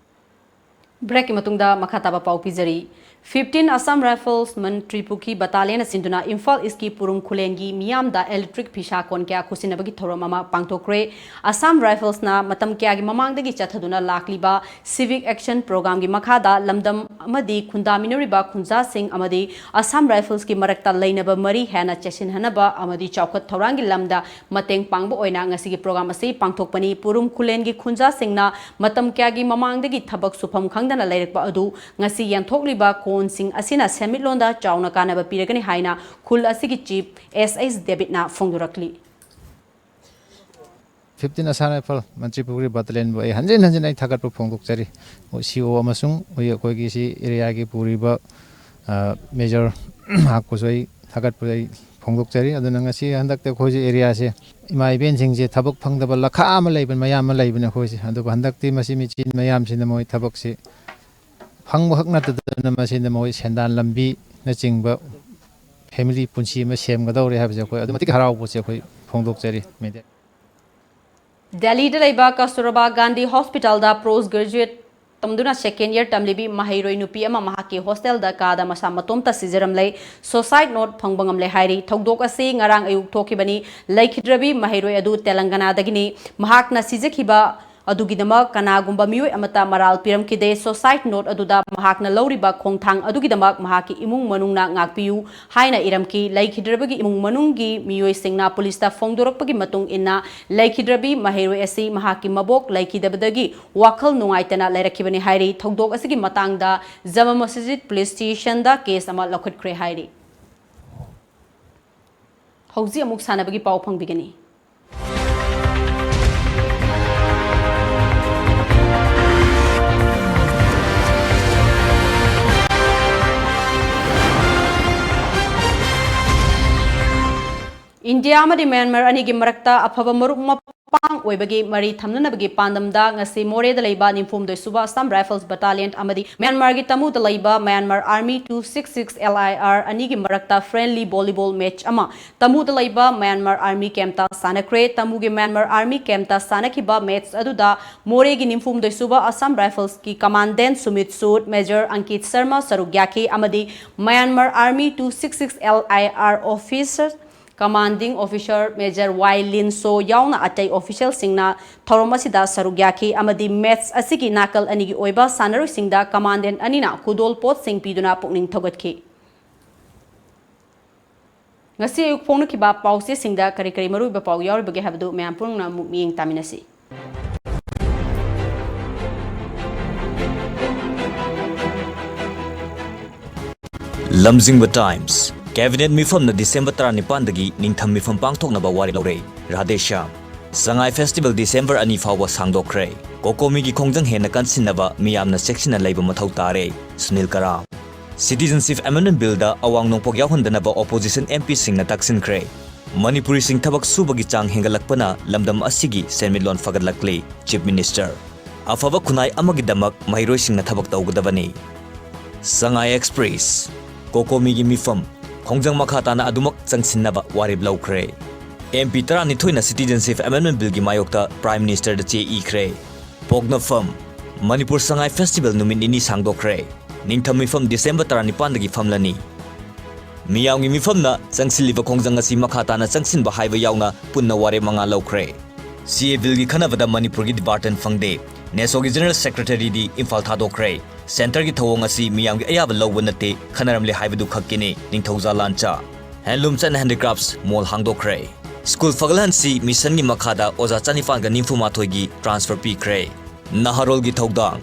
Break ꯀꯤ ꯃꯇꯨꯡꯗ ꯃꯈꯥ ꯇꯥꯕ ꯄꯥꯎ ꯄꯤꯖꯔꯤ꯫ Fifteen Assam Rifles Mantripukhri Battalion ꯅ ꯁꯤꯟꯗꯨꯅ ꯏꯝꯐꯥꯜ East ꯀꯤ ꯄꯨꯔꯨꯝ ꯈꯨꯂꯦꯟꯒꯤ ꯃꯤꯌꯥꯝꯗ electric ꯐꯤꯁꯥ ꯀꯣꯟ ꯀꯌꯥ ꯈꯨꯠꯁꯤꯟꯅꯕꯒꯤ ꯊꯧꯔꯝ ꯑꯃ ꯄꯥꯡꯊꯣꯛꯈ꯭ꯔꯦ꯫ Assam Rifles ꯅ ꯃꯇꯝ ꯀꯌꯥꯒꯤ ꯃꯃꯥꯡꯗꯒꯤ ꯆꯠꯊꯗꯨꯅ ꯂꯥꯛꯂꯤꯕ Civic Action Program ꯒꯤ ꯃꯈꯥꯗ ꯂꯝꯗꯝ ꯑꯃꯗꯤ ꯈꯨꯟꯗꯥꯃꯤꯟꯅꯔꯤꯕ ꯈꯨꯟꯖꯥꯁꯤꯡ ꯑꯃꯗꯤ Assam Rifles ꯀꯤ ꯃꯔꯛꯇ ꯂꯩꯅꯕ ꯃꯔꯤ ꯍꯦꯟꯅ ꯆꯦꯠꯁꯤꯟꯍꯟꯅꯕ ꯑꯃꯗꯤ ꯆꯥꯎꯈꯠ ꯊꯧꯔꯥꯡꯒꯤ ꯂꯝꯗ ꯃꯇꯦꯡ ꯄꯥꯡꯕ ꯑꯣꯏꯅ ꯉꯁꯤꯒꯤ program ꯑꯁꯤ ꯄꯥꯡꯊꯣꯛꯄꯅꯤ꯫ ꯄꯨꯔꯨꯝ ꯈꯨꯂꯦꯟꯒꯤ ꯈꯨꯟꯖꯥꯁꯤꯡꯅ ꯃꯇꯝ ꯀꯌꯥꯒꯤ ꯃꯃꯥꯡꯗꯒꯤ ꯊꯕꯛ ꯁꯨꯐꯝ ꯈꯪꯗꯅ ꯂꯩꯔꯛꯄ ꯑꯗꯨ ꯉꯁꯤ ꯌꯦꯟꯊꯣꯛꯂꯤꯕ ꯀꯣꯟꯁꯤꯡ ꯑꯁꯤꯅ ꯁꯦꯟꯃꯤꯠꯂꯣꯟꯗ ꯆꯥꯎꯅ ꯀꯥꯟꯅꯕ ꯄꯤꯔꯒꯅꯤ ꯍꯥꯏꯅ ꯈꯨꯜ ꯑꯁꯤꯒꯤ Chief S H ꯗꯦꯕꯤꯠꯅ ꯐꯣꯡꯗꯣꯔꯛꯂꯤ꯫ Fifteen Assam Rifle Mantripukhri Battalion ꯕꯨ ꯑꯩ ꯍꯟꯖꯤꯟ ꯍꯟꯖꯤꯟ ꯑꯩ ꯊꯥꯒꯠꯄ ꯐꯣꯡꯗꯣꯛꯆꯔꯤ꯫ ꯁꯤ ꯑꯣ ꯑꯃꯁꯨꯡ ꯑꯩꯈꯣꯏꯒꯤ ꯁꯤ area ꯒꯤ ꯄꯨꯔꯤꯕ, ꯑ, Major ꯃꯍꯥꯛꯄꯨꯁꯨ ꯑꯩ ꯊꯥꯒꯠꯄ ꯑꯩ ꯐꯣꯡꯗꯣꯛꯆꯔꯤ꯫ ꯑꯗꯨꯅ ꯉꯁꯤ ꯍꯟꯗꯛꯇꯤ ꯑꯩꯈꯣꯏꯁꯦ area ꯁꯦ ꯏꯃꯥ ꯏꯕꯦꯟꯁꯤꯡꯁꯦ ꯊꯕꯛ ꯐꯪꯗꯕ ꯂꯈꯥ ꯑꯃ ꯂꯩꯕ, ꯃꯌꯥꯝ ꯑꯃ ꯂꯩꯕꯅꯦ ꯑꯩꯈꯣꯏꯁꯦ꯫ ꯑꯗꯨꯕꯨ ꯍꯟꯗꯛꯇꯤ ꯃꯁꯤ ꯃꯦꯆꯤꯟ ꯃꯌꯥꯝꯁꯤꯅ ꯃꯣꯏ ꯊꯕꯛꯁꯤ ꯐꯪꯕꯈꯛ ꯅꯠꯇꯗꯅ ꯃꯁꯤꯅ ꯃꯣꯏ ꯁꯦꯟꯗꯥꯟ ꯂꯝꯕꯤꯅꯆꯤꯡꯕ family ꯄꯨꯟꯁꯤ ꯑꯃ ꯁꯦꯝꯒꯗꯧꯔꯦ ꯍꯥꯏꯕꯁꯦ ꯑꯩꯈꯣꯏ ꯑꯗꯨꯛꯀꯤ ꯃꯇꯤꯛ ꯍꯔꯥꯎꯕꯁꯦ ꯑꯩꯈꯣꯏ ꯐꯣꯡꯗꯣꯛꯆꯔꯤ media꯫ ꯗꯦꯜꯂꯤꯗ ꯂꯩꯕ ꯀꯁꯇꯨꯔꯕꯥ ꯒꯥꯟꯙꯤ ꯍꯣꯁꯄꯤꯇꯥꯜꯗ post graduate ꯇꯝꯗꯨꯅ second year ꯇꯝꯂꯤꯕꯤ ꯃꯍꯩꯔꯣꯏ ꯅꯨꯄꯤ ꯑꯃ ꯃꯍꯥꯛꯀꯤ hostel ꯗ ꯀꯥꯗ ꯃꯁꯥ ꯃꯇꯣꯝꯇ ꯁꯤꯖꯔꯝꯂꯦ꯫ Suicide note ꯐꯪꯕ ꯉꯝꯂꯦ ꯍꯥꯏꯔꯤ꯫ ꯊꯧꯗꯣꯛ ꯑꯁꯤ ꯉꯔꯥꯡ ꯑꯌꯨꯛ ꯊꯣꯛꯈꯤꯕꯅꯤ꯫ ꯂꯩꯈꯤꯗ꯭ꯔꯕꯤ ꯃꯍꯩꯔꯣꯏ ꯑꯗꯨ ꯇꯦꯂꯪꯒꯅꯥꯗꯒꯤꯅꯤ꯫ ꯃꯍꯥꯛꯅ ꯁꯤꯖꯈꯤꯕ ꯑꯗꯨꯒꯤꯗꯃꯛ ꯀꯅꯥꯒꯨꯝꯕ ꯃꯤꯑꯣꯏ ꯑꯃꯠꯇ ꯃꯔꯥꯜ ꯄꯤꯔꯝꯈꯤꯗꯦ꯫ Suicide note ꯑꯗꯨꯗ ꯃꯍꯥꯛꯅ ꯂꯧꯔꯤꯕ ꯈꯣꯡꯊꯥꯡ ꯑꯗꯨꯒꯤꯗꯃꯛ ꯃꯍꯥꯛꯀꯤ ꯏꯃꯨꯡ ꯃꯅꯨꯡꯅ ꯉꯥꯛꯄꯤꯌꯨ ꯍꯥꯏꯅ ꯏꯔꯝꯈꯤ꯫ ꯂꯩꯈꯤꯗ꯭ꯔꯕꯒꯤ ꯏꯃꯨꯡ ꯃꯅꯨꯡꯒꯤ ꯃꯤꯑꯣꯏꯁꯤꯡꯅ ꯄꯨꯂꯤꯁꯇ ꯐꯣꯡꯗꯣꯔꯛꯄꯒꯤ ꯃꯇꯨꯡ ꯏꯟꯅ, ꯂꯩꯈꯤꯗ꯭ꯔꯕꯤ ꯃꯍꯩꯔꯣꯏ ꯑꯁꯤ ꯃꯍꯥꯛꯀꯤ ꯃꯕꯣꯛ ꯂꯩꯈꯤꯗꯕꯗꯒꯤ ꯋꯥꯈꯜ ꯅꯨꯡꯉꯥꯏꯇꯅ ꯂꯩꯔꯛꯈꯤꯕꯅꯤ ꯍꯥꯏꯔꯤ꯫ ꯊꯧꯗꯣꯛ ꯑꯁꯤꯒꯤ ꯃꯇꯥꯡꯗ ꯖꯃꯥ ꯃꯁꯖꯤꯗ ꯄꯨꯂꯤꯁ ꯁ꯭ꯇꯦꯁꯟꯗ ꯀꯦꯁ ꯑꯃ ꯂꯧꯈꯠꯈ꯭ꯔꯦ ꯍꯥꯏꯔꯤ꯫ ꯍꯧꯖꯤꯛ ꯑꯃꯨꯛ ꯁꯥꯟꯅꯕꯒꯤ ꯄꯥꯎ ꯐꯪꯕꯤꯒꯅꯤ꯫ ꯏꯟꯗꯤꯌꯥ ꯑꯃꯗꯤ ꯃ꯭ꯌꯥꯟꯃꯥꯔ ꯑꯅꯤꯒꯤ ꯃꯔꯛꯇ ꯑꯐꯕ ꯃꯔꯨꯞ ꯃꯄꯥꯡ ꯑꯣꯏꯕꯒꯤ ꯃꯔꯤ ꯊꯝꯅꯅꯕꯒꯤ ꯄꯥꯟꯗꯝꯗ ꯉꯁꯤ ꯃꯣꯔꯦꯗ ꯂꯩꯕ ꯅꯤꯐꯨꯍꯨꯝꯗꯣꯏ ꯁꯨꯕ Assam Rifles Battalion ꯑꯃꯗꯤ ꯃ꯭ꯌꯥꯟꯃꯥꯔꯒꯤ ꯇꯃꯨꯗ ꯂꯩꯕ Myanmar Army two six six L I R ꯑꯅꯤꯒꯤ ꯃꯔꯛꯇ friendly volleyball match ꯑꯃ ꯇꯃꯨꯗ ꯂꯩꯕ Myanmar Army campꯇ ꯁꯥꯟꯅꯈ꯭ꯔꯦ꯫ ꯇꯃꯨꯒꯤ Myanmar Army campꯇ ꯁꯥꯟꯅꯈꯤꯕ match ꯑꯗꯨꯗ ꯃꯣꯔꯦꯒꯤ ꯅꯤꯐꯨꯍꯨꯝꯗꯣꯏ ꯁꯨꯕ Assam Riflesꯀꯤ Commandant ꯁꯨꯃꯤꯠ ꯁꯨꯗ, Major ꯑꯪꯀꯤꯠ ꯁꯔꯃ ꯁꯔꯨꯛ ꯌꯥꯈꯤ ꯑꯃꯗꯤ Myanmar Army two six six L I R officer Commanding Officer Major Y Lin So ꯌꯥꯎꯅ ꯑꯇꯩ officialꯁꯤꯡꯅ ꯊꯧꯔꯝ ꯑꯁꯤꯗ ꯁꯔꯨꯛ ꯌꯥꯈꯤ ꯑꯃꯗꯤ match ꯑꯁꯤꯒꯤ ꯅꯥꯀꯜ ꯑꯅꯤꯒꯤ ꯑꯣꯏꯕ ꯁꯥꯟꯅꯔꯣꯏꯁꯤꯡꯗ Commandant ꯑꯅꯤꯅ ꯈꯨꯗꯣꯜ ꯄꯣꯠꯁꯤꯡ ꯄꯤꯗꯨꯅ ꯄꯨꯛꯅꯤꯡ ꯊꯧꯒꯠꯈꯤ꯫ ꯉꯁꯤ ꯑꯌꯨꯛ ꯐꯣꯡꯅꯈꯤꯕ ꯄꯥꯎꯆꯦꯁꯤꯡꯗ ꯀꯔꯤ ꯀꯔꯤ ꯃꯔꯨꯑꯣꯏꯕ ꯄꯥꯎ ꯌꯥꯎꯔꯤꯕꯒꯦ ꯍꯥꯏꯕꯗꯨ ꯃꯌꯥꯝ ꯄꯨꯝꯅꯃꯛꯅ ꯑꯃꯨꯛ ꯃꯤꯠꯌꯦꯡ ꯇꯥꯃꯤꯟꯅꯁꯤ꯫ ꯂꯝꯖꯤꯡꯕ Times꯫ Cabinet ꯃꯤꯐꯝꯅ December ꯇꯔꯥꯅꯤꯄꯥꯟꯗꯒꯤ ꯅꯤꯡꯊꯝ ꯃꯤꯐꯝ ꯄꯥꯡꯊꯣꯛꯅꯕ ꯋꯥꯔꯦꯞ ꯂꯧꯔꯦ꯫ ꯔꯥꯙꯦꯁ꯭ꯌꯥꯝ꯫ ꯁꯉꯥꯏ Festival December ꯑꯅꯤ ꯐꯥꯎꯕ ꯁꯥꯡꯗꯣꯛꯈ꯭ꯔꯦ꯫ COCOMIꯒꯤ ꯈꯣꯡꯖꯪ ꯍꯦꯟꯅ ꯀꯟꯁꯤꯟꯅꯕ ꯃꯤꯌꯥꯝꯅ ꯆꯦꯛꯁꯤꯟꯅ ꯂꯩꯕ ꯃꯊꯧ ꯇꯥꯔꯦ꯫ ꯁꯨꯅꯤꯜ ꯀꯔꯥꯝ꯫ Citizenship Amendment Billꯗ ꯑꯋꯥꯡ ꯅꯣꯡꯄꯣꯛ ꯌꯥꯎꯍꯟꯗꯅꯕ opposition MPꯁꯤꯡꯅ ꯇꯛꯁꯤꯟꯈ꯭ꯔꯦ꯫ ꯃꯅꯤꯄꯨꯔꯤꯁꯤꯡ ꯊꯕꯛ ꯁꯨꯕꯒꯤ ꯆꯥꯡ ꯍꯦꯟꯒꯠꯂꯛꯄꯅ ꯂꯝꯗꯝ ꯑꯁꯤꯒꯤ ꯁꯦꯟꯃꯤꯠꯂꯣꯟ ꯐꯒꯠꯂꯛꯂꯤ, Chief Minister꯫ ꯑꯐꯕ ꯈꯨꯟꯅꯥꯏ ꯑꯃꯒꯤꯗꯃꯛ ꯃꯍꯩꯔꯣꯏꯁꯤꯡꯅ ꯊꯕꯛ ꯇꯧꯒꯗꯕꯅꯤ꯫ ꯁꯉꯥꯏ Express꯫ COCOMIꯒꯤ ꯃꯤꯐꯝ, ꯈꯣꯡꯖꯪ ꯃꯈꯥ ꯇꯥꯅ ꯑꯗꯨꯃꯛ ꯆꯪꯁꯤꯟꯅꯕ ꯋꯥꯔꯦꯞ ꯂꯧꯈ꯭ꯔꯦ꯫ MP ꯇꯔꯥꯅꯤꯊꯣꯏꯅ Citizenship Amendment Billꯒꯤ ꯃꯥꯌꯣꯛꯇ Prime Ministerꯗ ꯆꯦ ꯏꯈ꯭ꯔꯦ꯫ ꯄꯣꯛꯅꯐꯝ꯫ ꯃꯅꯤꯄꯨꯔ ꯁꯉꯥꯏ Festival ꯅꯨꯃꯤꯠ ꯅꯤꯅꯤ ꯁꯥꯡꯗꯣꯛꯈ꯭ꯔꯦ꯫ ꯅꯤꯡꯊꯝ ꯃꯤꯐꯝ December ꯇꯔꯥꯅꯤꯄꯥꯟꯗꯒꯤ ꯐꯝꯂꯅꯤ꯫ ꯃꯤꯌꯥꯝꯒꯤ ꯃꯤꯐꯝꯅ ꯆꯪꯁꯤꯜꯂꯤꯕ ꯈꯣꯡꯖꯪ ꯑꯁꯤ ꯃꯈꯥ ꯇꯥꯅ ꯆꯪꯁꯤꯟꯕ ꯍꯥꯏꯕ ꯌꯥꯎꯅ ꯄꯨꯟꯅ ꯋꯥꯔꯦꯞ ꯃꯉꯥ ꯂꯧꯈ꯭ꯔꯦ꯫ CAA Billꯒꯤ ꯈꯟꯅꯕꯗ ꯃꯅꯤꯄꯨꯔꯒꯤ ꯗꯤꯄꯥꯔꯠꯃꯦꯟ ꯐꯪꯗꯦ꯫ NESOꯒꯤ ꯖꯦꯅꯔꯦꯜ ꯁꯦꯀ꯭ꯔꯦꯇꯔꯤꯗꯤ ꯏꯝꯐꯥꯜ ꯊꯥꯗꯣꯛꯈ꯭ꯔꯦ꯫ ꯁꯦꯟꯇꯔꯒꯤ ꯊꯧꯑꯣꯡ ꯑꯁꯤ ꯃꯤꯌꯥꯝꯒꯤ ꯑꯌꯥꯕ ꯂꯧꯕ ꯅꯠꯇꯦ, ꯈꯟꯅꯔꯝꯂꯦ ꯍꯥꯏꯕꯗꯨ ꯈꯛꯀꯤꯅꯤ꯫ ꯅꯤꯡꯊꯧꯖꯥ ꯂꯥꯟꯆꯥ꯫ Handlooms and Handicrafts mall ꯍꯥꯡꯗꯣꯛꯈ꯭ꯔꯦ꯫ ꯁ꯭ꯀꯨꯜ ꯐꯒꯠꯍꯟꯁꯤ ꯃꯤꯁꯟꯒꯤ ꯃꯈꯥꯗ ꯑꯣꯖꯥ ꯆꯅꯤꯄꯥꯟꯒ ꯅꯤꯐꯨ ꯃꯥꯊꯣꯏꯒꯤ ꯇ꯭ꯔꯥꯟꯁꯐꯔ ꯄꯤꯈ꯭ꯔꯦ꯫ ꯅꯍꯥꯔꯣꯜꯒꯤ ꯊꯧꯗꯥꯡ꯫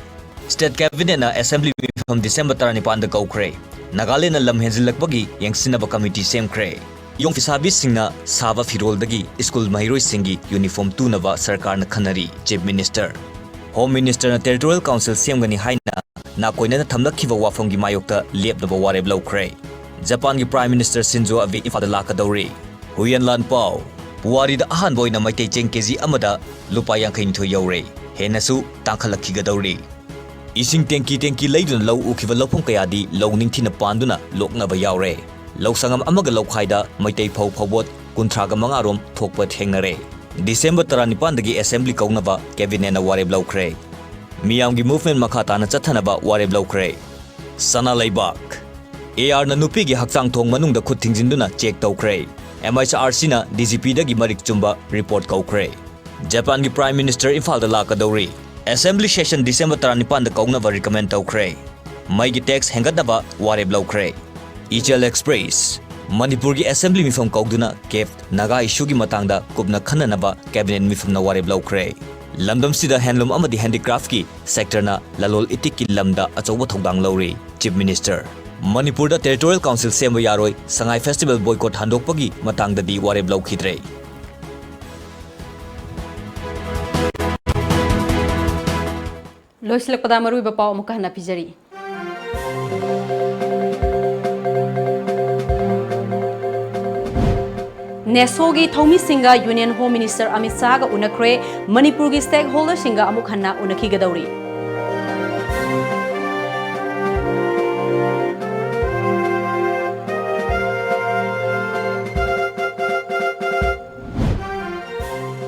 ꯁ꯭ꯇꯦꯠ ꯀꯦꯕꯤꯅꯦꯠꯅ ꯑꯦꯁꯦꯝꯕ꯭ꯂꯤ ꯃꯤꯐꯝ ꯗꯤꯁꯦꯝꯕꯔ ꯇꯔꯥꯅꯤꯄꯥꯟꯗ ꯀꯧꯈ꯭ꯔꯦ꯫ ꯅꯥꯒꯥꯂꯦꯟꯗꯅ ꯂꯝ ꯍꯦꯟꯖꯤꯜꯂꯛꯄꯒꯤ ꯌꯦꯡꯁꯤꯟꯅꯕ ꯀꯃꯤꯇꯤ ꯁꯦꯝꯈ꯭ꯔꯦ꯫ ꯌꯣꯡ ꯐꯤꯁꯥꯕꯤꯁꯤꯡꯅ ꯁꯥꯕ ꯐꯤꯔꯣꯜꯗꯒꯤ ꯁ꯭ꯀꯨꯜ ꯃꯍꯩꯔꯣꯏꯁꯤꯡꯒꯤ ꯌꯨꯅꯤꯐꯣꯔꯝ ꯇꯨꯅꯕ ꯁꯔꯀꯥꯔꯅ ꯈꯟꯅꯔꯤ, chief minister. Home ꯃꯤꯅꯤꯁꯇꯔꯅ territorial council ꯁꯦꯝꯒꯅꯤ ꯍꯥꯏꯅ ꯅꯥꯀꯣꯏꯅꯅ ꯊꯝꯂꯛꯈꯤꯕ ꯋꯥꯐꯝꯒꯤ ꯃꯥꯌꯣꯛꯇ ꯂꯦꯞꯅꯕ ꯋꯥꯔꯦꯞ ꯂꯧꯈ꯭ꯔꯦ꯫ ꯖꯄꯥꯟꯒꯤ ꯄ꯭ꯔꯥꯏꯝ ꯃꯤꯅꯤꯁꯇꯔ ꯁꯤꯟꯖꯣ ꯑꯕꯦ ꯏꯝꯐꯥꯜꯗ ꯂꯥꯛꯀꯗꯧꯔꯤ꯫ ꯍꯨꯏꯌꯦꯟ ꯂꯥꯟ ꯄꯥꯎ꯫ ꯄꯨꯋꯥꯔꯤꯗ ꯑꯍꯥꯟꯕ ꯑꯣꯏꯅ ꯃꯩꯇꯩ ꯆꯦꯡ ꯀꯦꯖꯤ ꯑꯃꯗ ꯂꯨꯄꯥ ꯌꯥꯡꯈꯩꯅꯤꯊꯣꯏ ꯌꯧꯔꯦ꯫ ꯍꯦꯟꯅꯁꯨ ꯇꯥꯡꯈꯠꯂꯛꯈꯤꯒꯗꯧꯔꯤ꯫ ꯏꯁꯤꯡ ꯇꯦꯡꯀꯤ ꯇꯦꯡꯀꯤ ꯂꯩꯗꯨꯅ ꯂꯧ ꯎꯈꯤꯕ ꯂꯧꯐꯝ ꯀꯌꯥꯗꯤ ꯂꯧ ꯅꯤꯡꯊꯤꯅ ꯄꯥꯟꯗꯨꯅ ꯂꯣꯛꯅꯕ ꯌꯥꯎꯔꯦ꯫ ꯂꯧ ꯁꯪꯒꯝ ꯑꯃꯒ ꯂꯧꯈꯥꯏꯗ ꯃꯩꯇꯩ ꯐꯧ ꯐꯧꯕꯣꯠ ꯀꯨꯟꯊ꯭ꯔꯥꯒ ꯃꯉꯥ ꯔꯣꯝ ꯊꯣꯛꯄ ꯊꯦꯡꯅꯔꯦ꯫ ꯗꯤꯁꯦꯝꯕꯔ ꯇꯔꯥꯅꯤꯄꯥꯟꯗꯒꯤ ꯑꯦꯁꯦꯝꯕ꯭ꯂꯤ ꯀꯧꯅꯕ ꯀꯦꯕꯤꯅꯦꯠꯅ ꯋꯥꯔꯦꯞ ꯂꯧꯈ꯭ꯔꯦ꯫ ꯃꯤꯌꯥꯝꯒꯤ ꯃꯨꯚꯃꯦꯟ ꯃꯈꯥ ꯇꯥꯅ ꯆꯠꯊꯅꯕ ꯋꯥꯔꯦꯞ ꯂꯧꯈ꯭ꯔꯦ꯫ ꯁꯅꯥ ꯂꯩꯕꯥꯛ꯫ ARꯅ ꯅꯨꯄꯤꯒꯤ ꯍꯛꯆꯥꯡ ꯊꯣꯡ ꯃꯅꯨꯡꯗ ꯈꯨꯠ ꯊꯤꯡꯖꯤꯟꯗꯨꯅ ꯆꯦꯛ ꯇꯧꯈ꯭ꯔꯦ꯫ MHRCꯅ DGPꯗꯒꯤ ꯃꯔꯤꯛ ꯆꯨꯝꯕ ꯔꯤꯄꯣꯔꯠ ꯀꯧꯈ꯭ꯔꯦ꯫ ꯖꯄꯥꯟꯒꯤ ꯄ꯭ꯔꯥꯏꯝ ꯃꯤꯅꯤꯁꯇꯔ ꯏꯝꯐꯥꯜꯗ ꯂꯥꯛꯀꯗꯧꯔꯤ꯫ ꯑꯦꯁꯦꯝꯕ꯭ꯂꯤ ꯁꯦꯁꯟ ꯗꯤꯁꯦꯝꯕꯔ ꯇꯔꯥꯅꯤꯄꯥꯟꯗ ꯀꯧꯅꯕ ꯔꯤꯀꯃꯦꯟ ꯇꯧꯈ꯭ꯔꯦ꯫ ꯃꯩꯒꯤ ꯇꯦꯛꯁ ꯍꯦꯟꯒꯠꯅꯕ ꯋꯥꯔꯦꯞ ꯂꯧꯈ꯭ꯔꯦ꯫ ꯏꯆꯦꯜ ꯑꯦꯛꯁꯄ꯭ꯔꯦꯁ꯫ ꯃꯅꯤꯄꯨꯔꯒꯤ ꯑꯦꯁꯦꯝꯕ꯭ꯂꯤ ꯃꯤꯐꯝ ꯀꯧꯗꯨꯅ ꯀꯦꯞ ꯅꯥꯒꯥ ꯏꯁꯨꯒꯤ ꯃꯇꯥꯡꯗ ꯀꯨꯞꯅ ꯈꯟꯅꯅꯕ ꯀꯦꯕꯤꯅꯦꯠ ꯃꯤꯐꯝꯅ ꯋꯥꯔꯦꯞ ꯂꯧꯈ꯭ꯔꯦ꯫ ꯂꯝꯗꯝꯁꯤꯗ ꯍꯦꯟꯂꯨꯝ ꯑꯃꯗꯤ ꯍꯦꯟꯗꯤꯀ꯭ꯔꯥꯐꯀꯤ ꯁꯦꯛꯇꯔꯅ ꯂꯂꯣꯜ ꯏꯇꯤꯛꯀꯤ ꯂꯝꯗ ꯑꯆꯧꯕ ꯊꯧꯗꯥꯡ ꯂꯧꯔꯤ꯫ Chief minister. ꯃꯅꯤꯄꯨꯔꯗ ꯇꯦꯔꯤꯇꯣꯔꯤꯌꯦꯜ ꯀꯥꯎꯟꯁꯤꯜ ꯁꯦꯝꯕ ꯌꯥꯔꯣꯏ, ꯁꯉꯥꯏ ꯐꯦꯁꯇꯤꯚꯦꯜ ꯕꯣꯏꯀꯣꯠ ꯍꯟꯗꯣꯛꯄꯒꯤ ꯃꯇꯥꯡꯗꯗꯤ ꯋꯥꯔꯦꯞ ꯂꯧꯈꯤꯗ꯭ꯔꯦ꯫ ꯂꯣꯏꯁꯤꯜꯂꯛꯄꯗ ꯃꯔꯨꯑꯣꯏꯕ ꯄꯥꯎ ꯑꯃꯨꯛꯀ ꯍꯟꯅ ꯄꯤꯖꯔꯤ꯫ ꯅꯦꯁꯣꯒꯤ ꯊꯧꯃꯤꯁꯤꯡꯒ ꯌꯨꯅꯤꯌꯟ ꯍꯣꯝ ꯃꯤꯅꯤꯁꯇꯔ ꯑꯃꯤꯠ ꯁꯥꯍꯒ ꯎꯅꯈ꯭ꯔꯦ꯫ ꯃꯅꯤꯄꯨꯔꯒꯤ ꯁ꯭ꯇꯦꯛ ꯍꯣꯜꯗꯔꯁꯤꯡꯒ ꯑꯃꯨꯛ ꯍꯟꯅ ꯎꯅꯈꯤꯒꯗꯧꯔꯤ꯫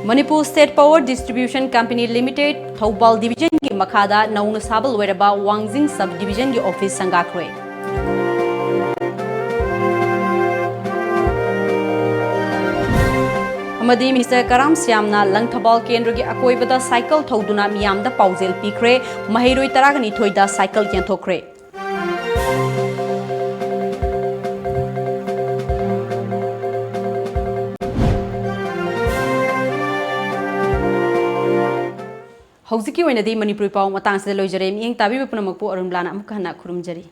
Manipur state power distribution company limited Thoubal ꯗꯤꯕꯤꯖꯟꯒꯤ ꯃꯈꯥꯗ ꯅꯧꯅ ꯁꯥꯕ ꯂꯣꯏꯔꯕ ꯋꯥꯡꯖꯤꯡ ꯁꯕ ꯗꯤꯕꯤꯖꯟꯒꯤ ꯑꯣꯐꯤꯁ ꯁꯪꯒꯥꯈ꯭ꯔꯦ꯫ ꯑꯃꯗꯤ ꯃꯤꯅꯤꯁꯇꯔ ꯀꯔꯥꯝ ꯁ꯭ꯌꯥꯝꯅ ꯂꯪꯊꯕꯥꯜ ꯀꯦꯟꯗ꯭ꯔꯒꯤ ꯑꯀꯣꯏꯕꯗ ꯁꯥꯏꯀꯜ ꯊꯧꯗꯨꯅ ꯃꯤꯌꯥꯝꯗ ꯄꯥꯎꯖꯦꯜ ꯄꯤꯈ꯭ꯔꯦ꯫ ꯃꯍꯩꯔꯣꯏ ꯇꯔꯥꯒ ꯅꯤꯊꯣꯏꯗ ꯁꯥꯏꯀꯜ ꯌꯦꯟꯊꯣꯛꯈ꯭ꯔꯦ꯫ ꯍꯧꯖꯤꯛꯀꯤ ꯑꯣꯏꯅꯗꯤ ꯃꯅꯤꯄꯨꯔꯤ ꯄꯥꯎ ꯃꯇꯥꯡꯁꯤꯗ ꯂꯣꯏꯖꯔꯦ꯫ ꯃꯤꯠꯌꯦꯡ ꯇꯥꯕꯤꯕ ꯄꯨꯝꯅꯃꯛꯄꯨ ꯑꯔꯨꯟꯕꯂꯥꯅ ꯑꯃꯨꯛꯀ ꯍꯟꯅ ꯈꯨꯔꯨꯝꯖꯔꯤ꯫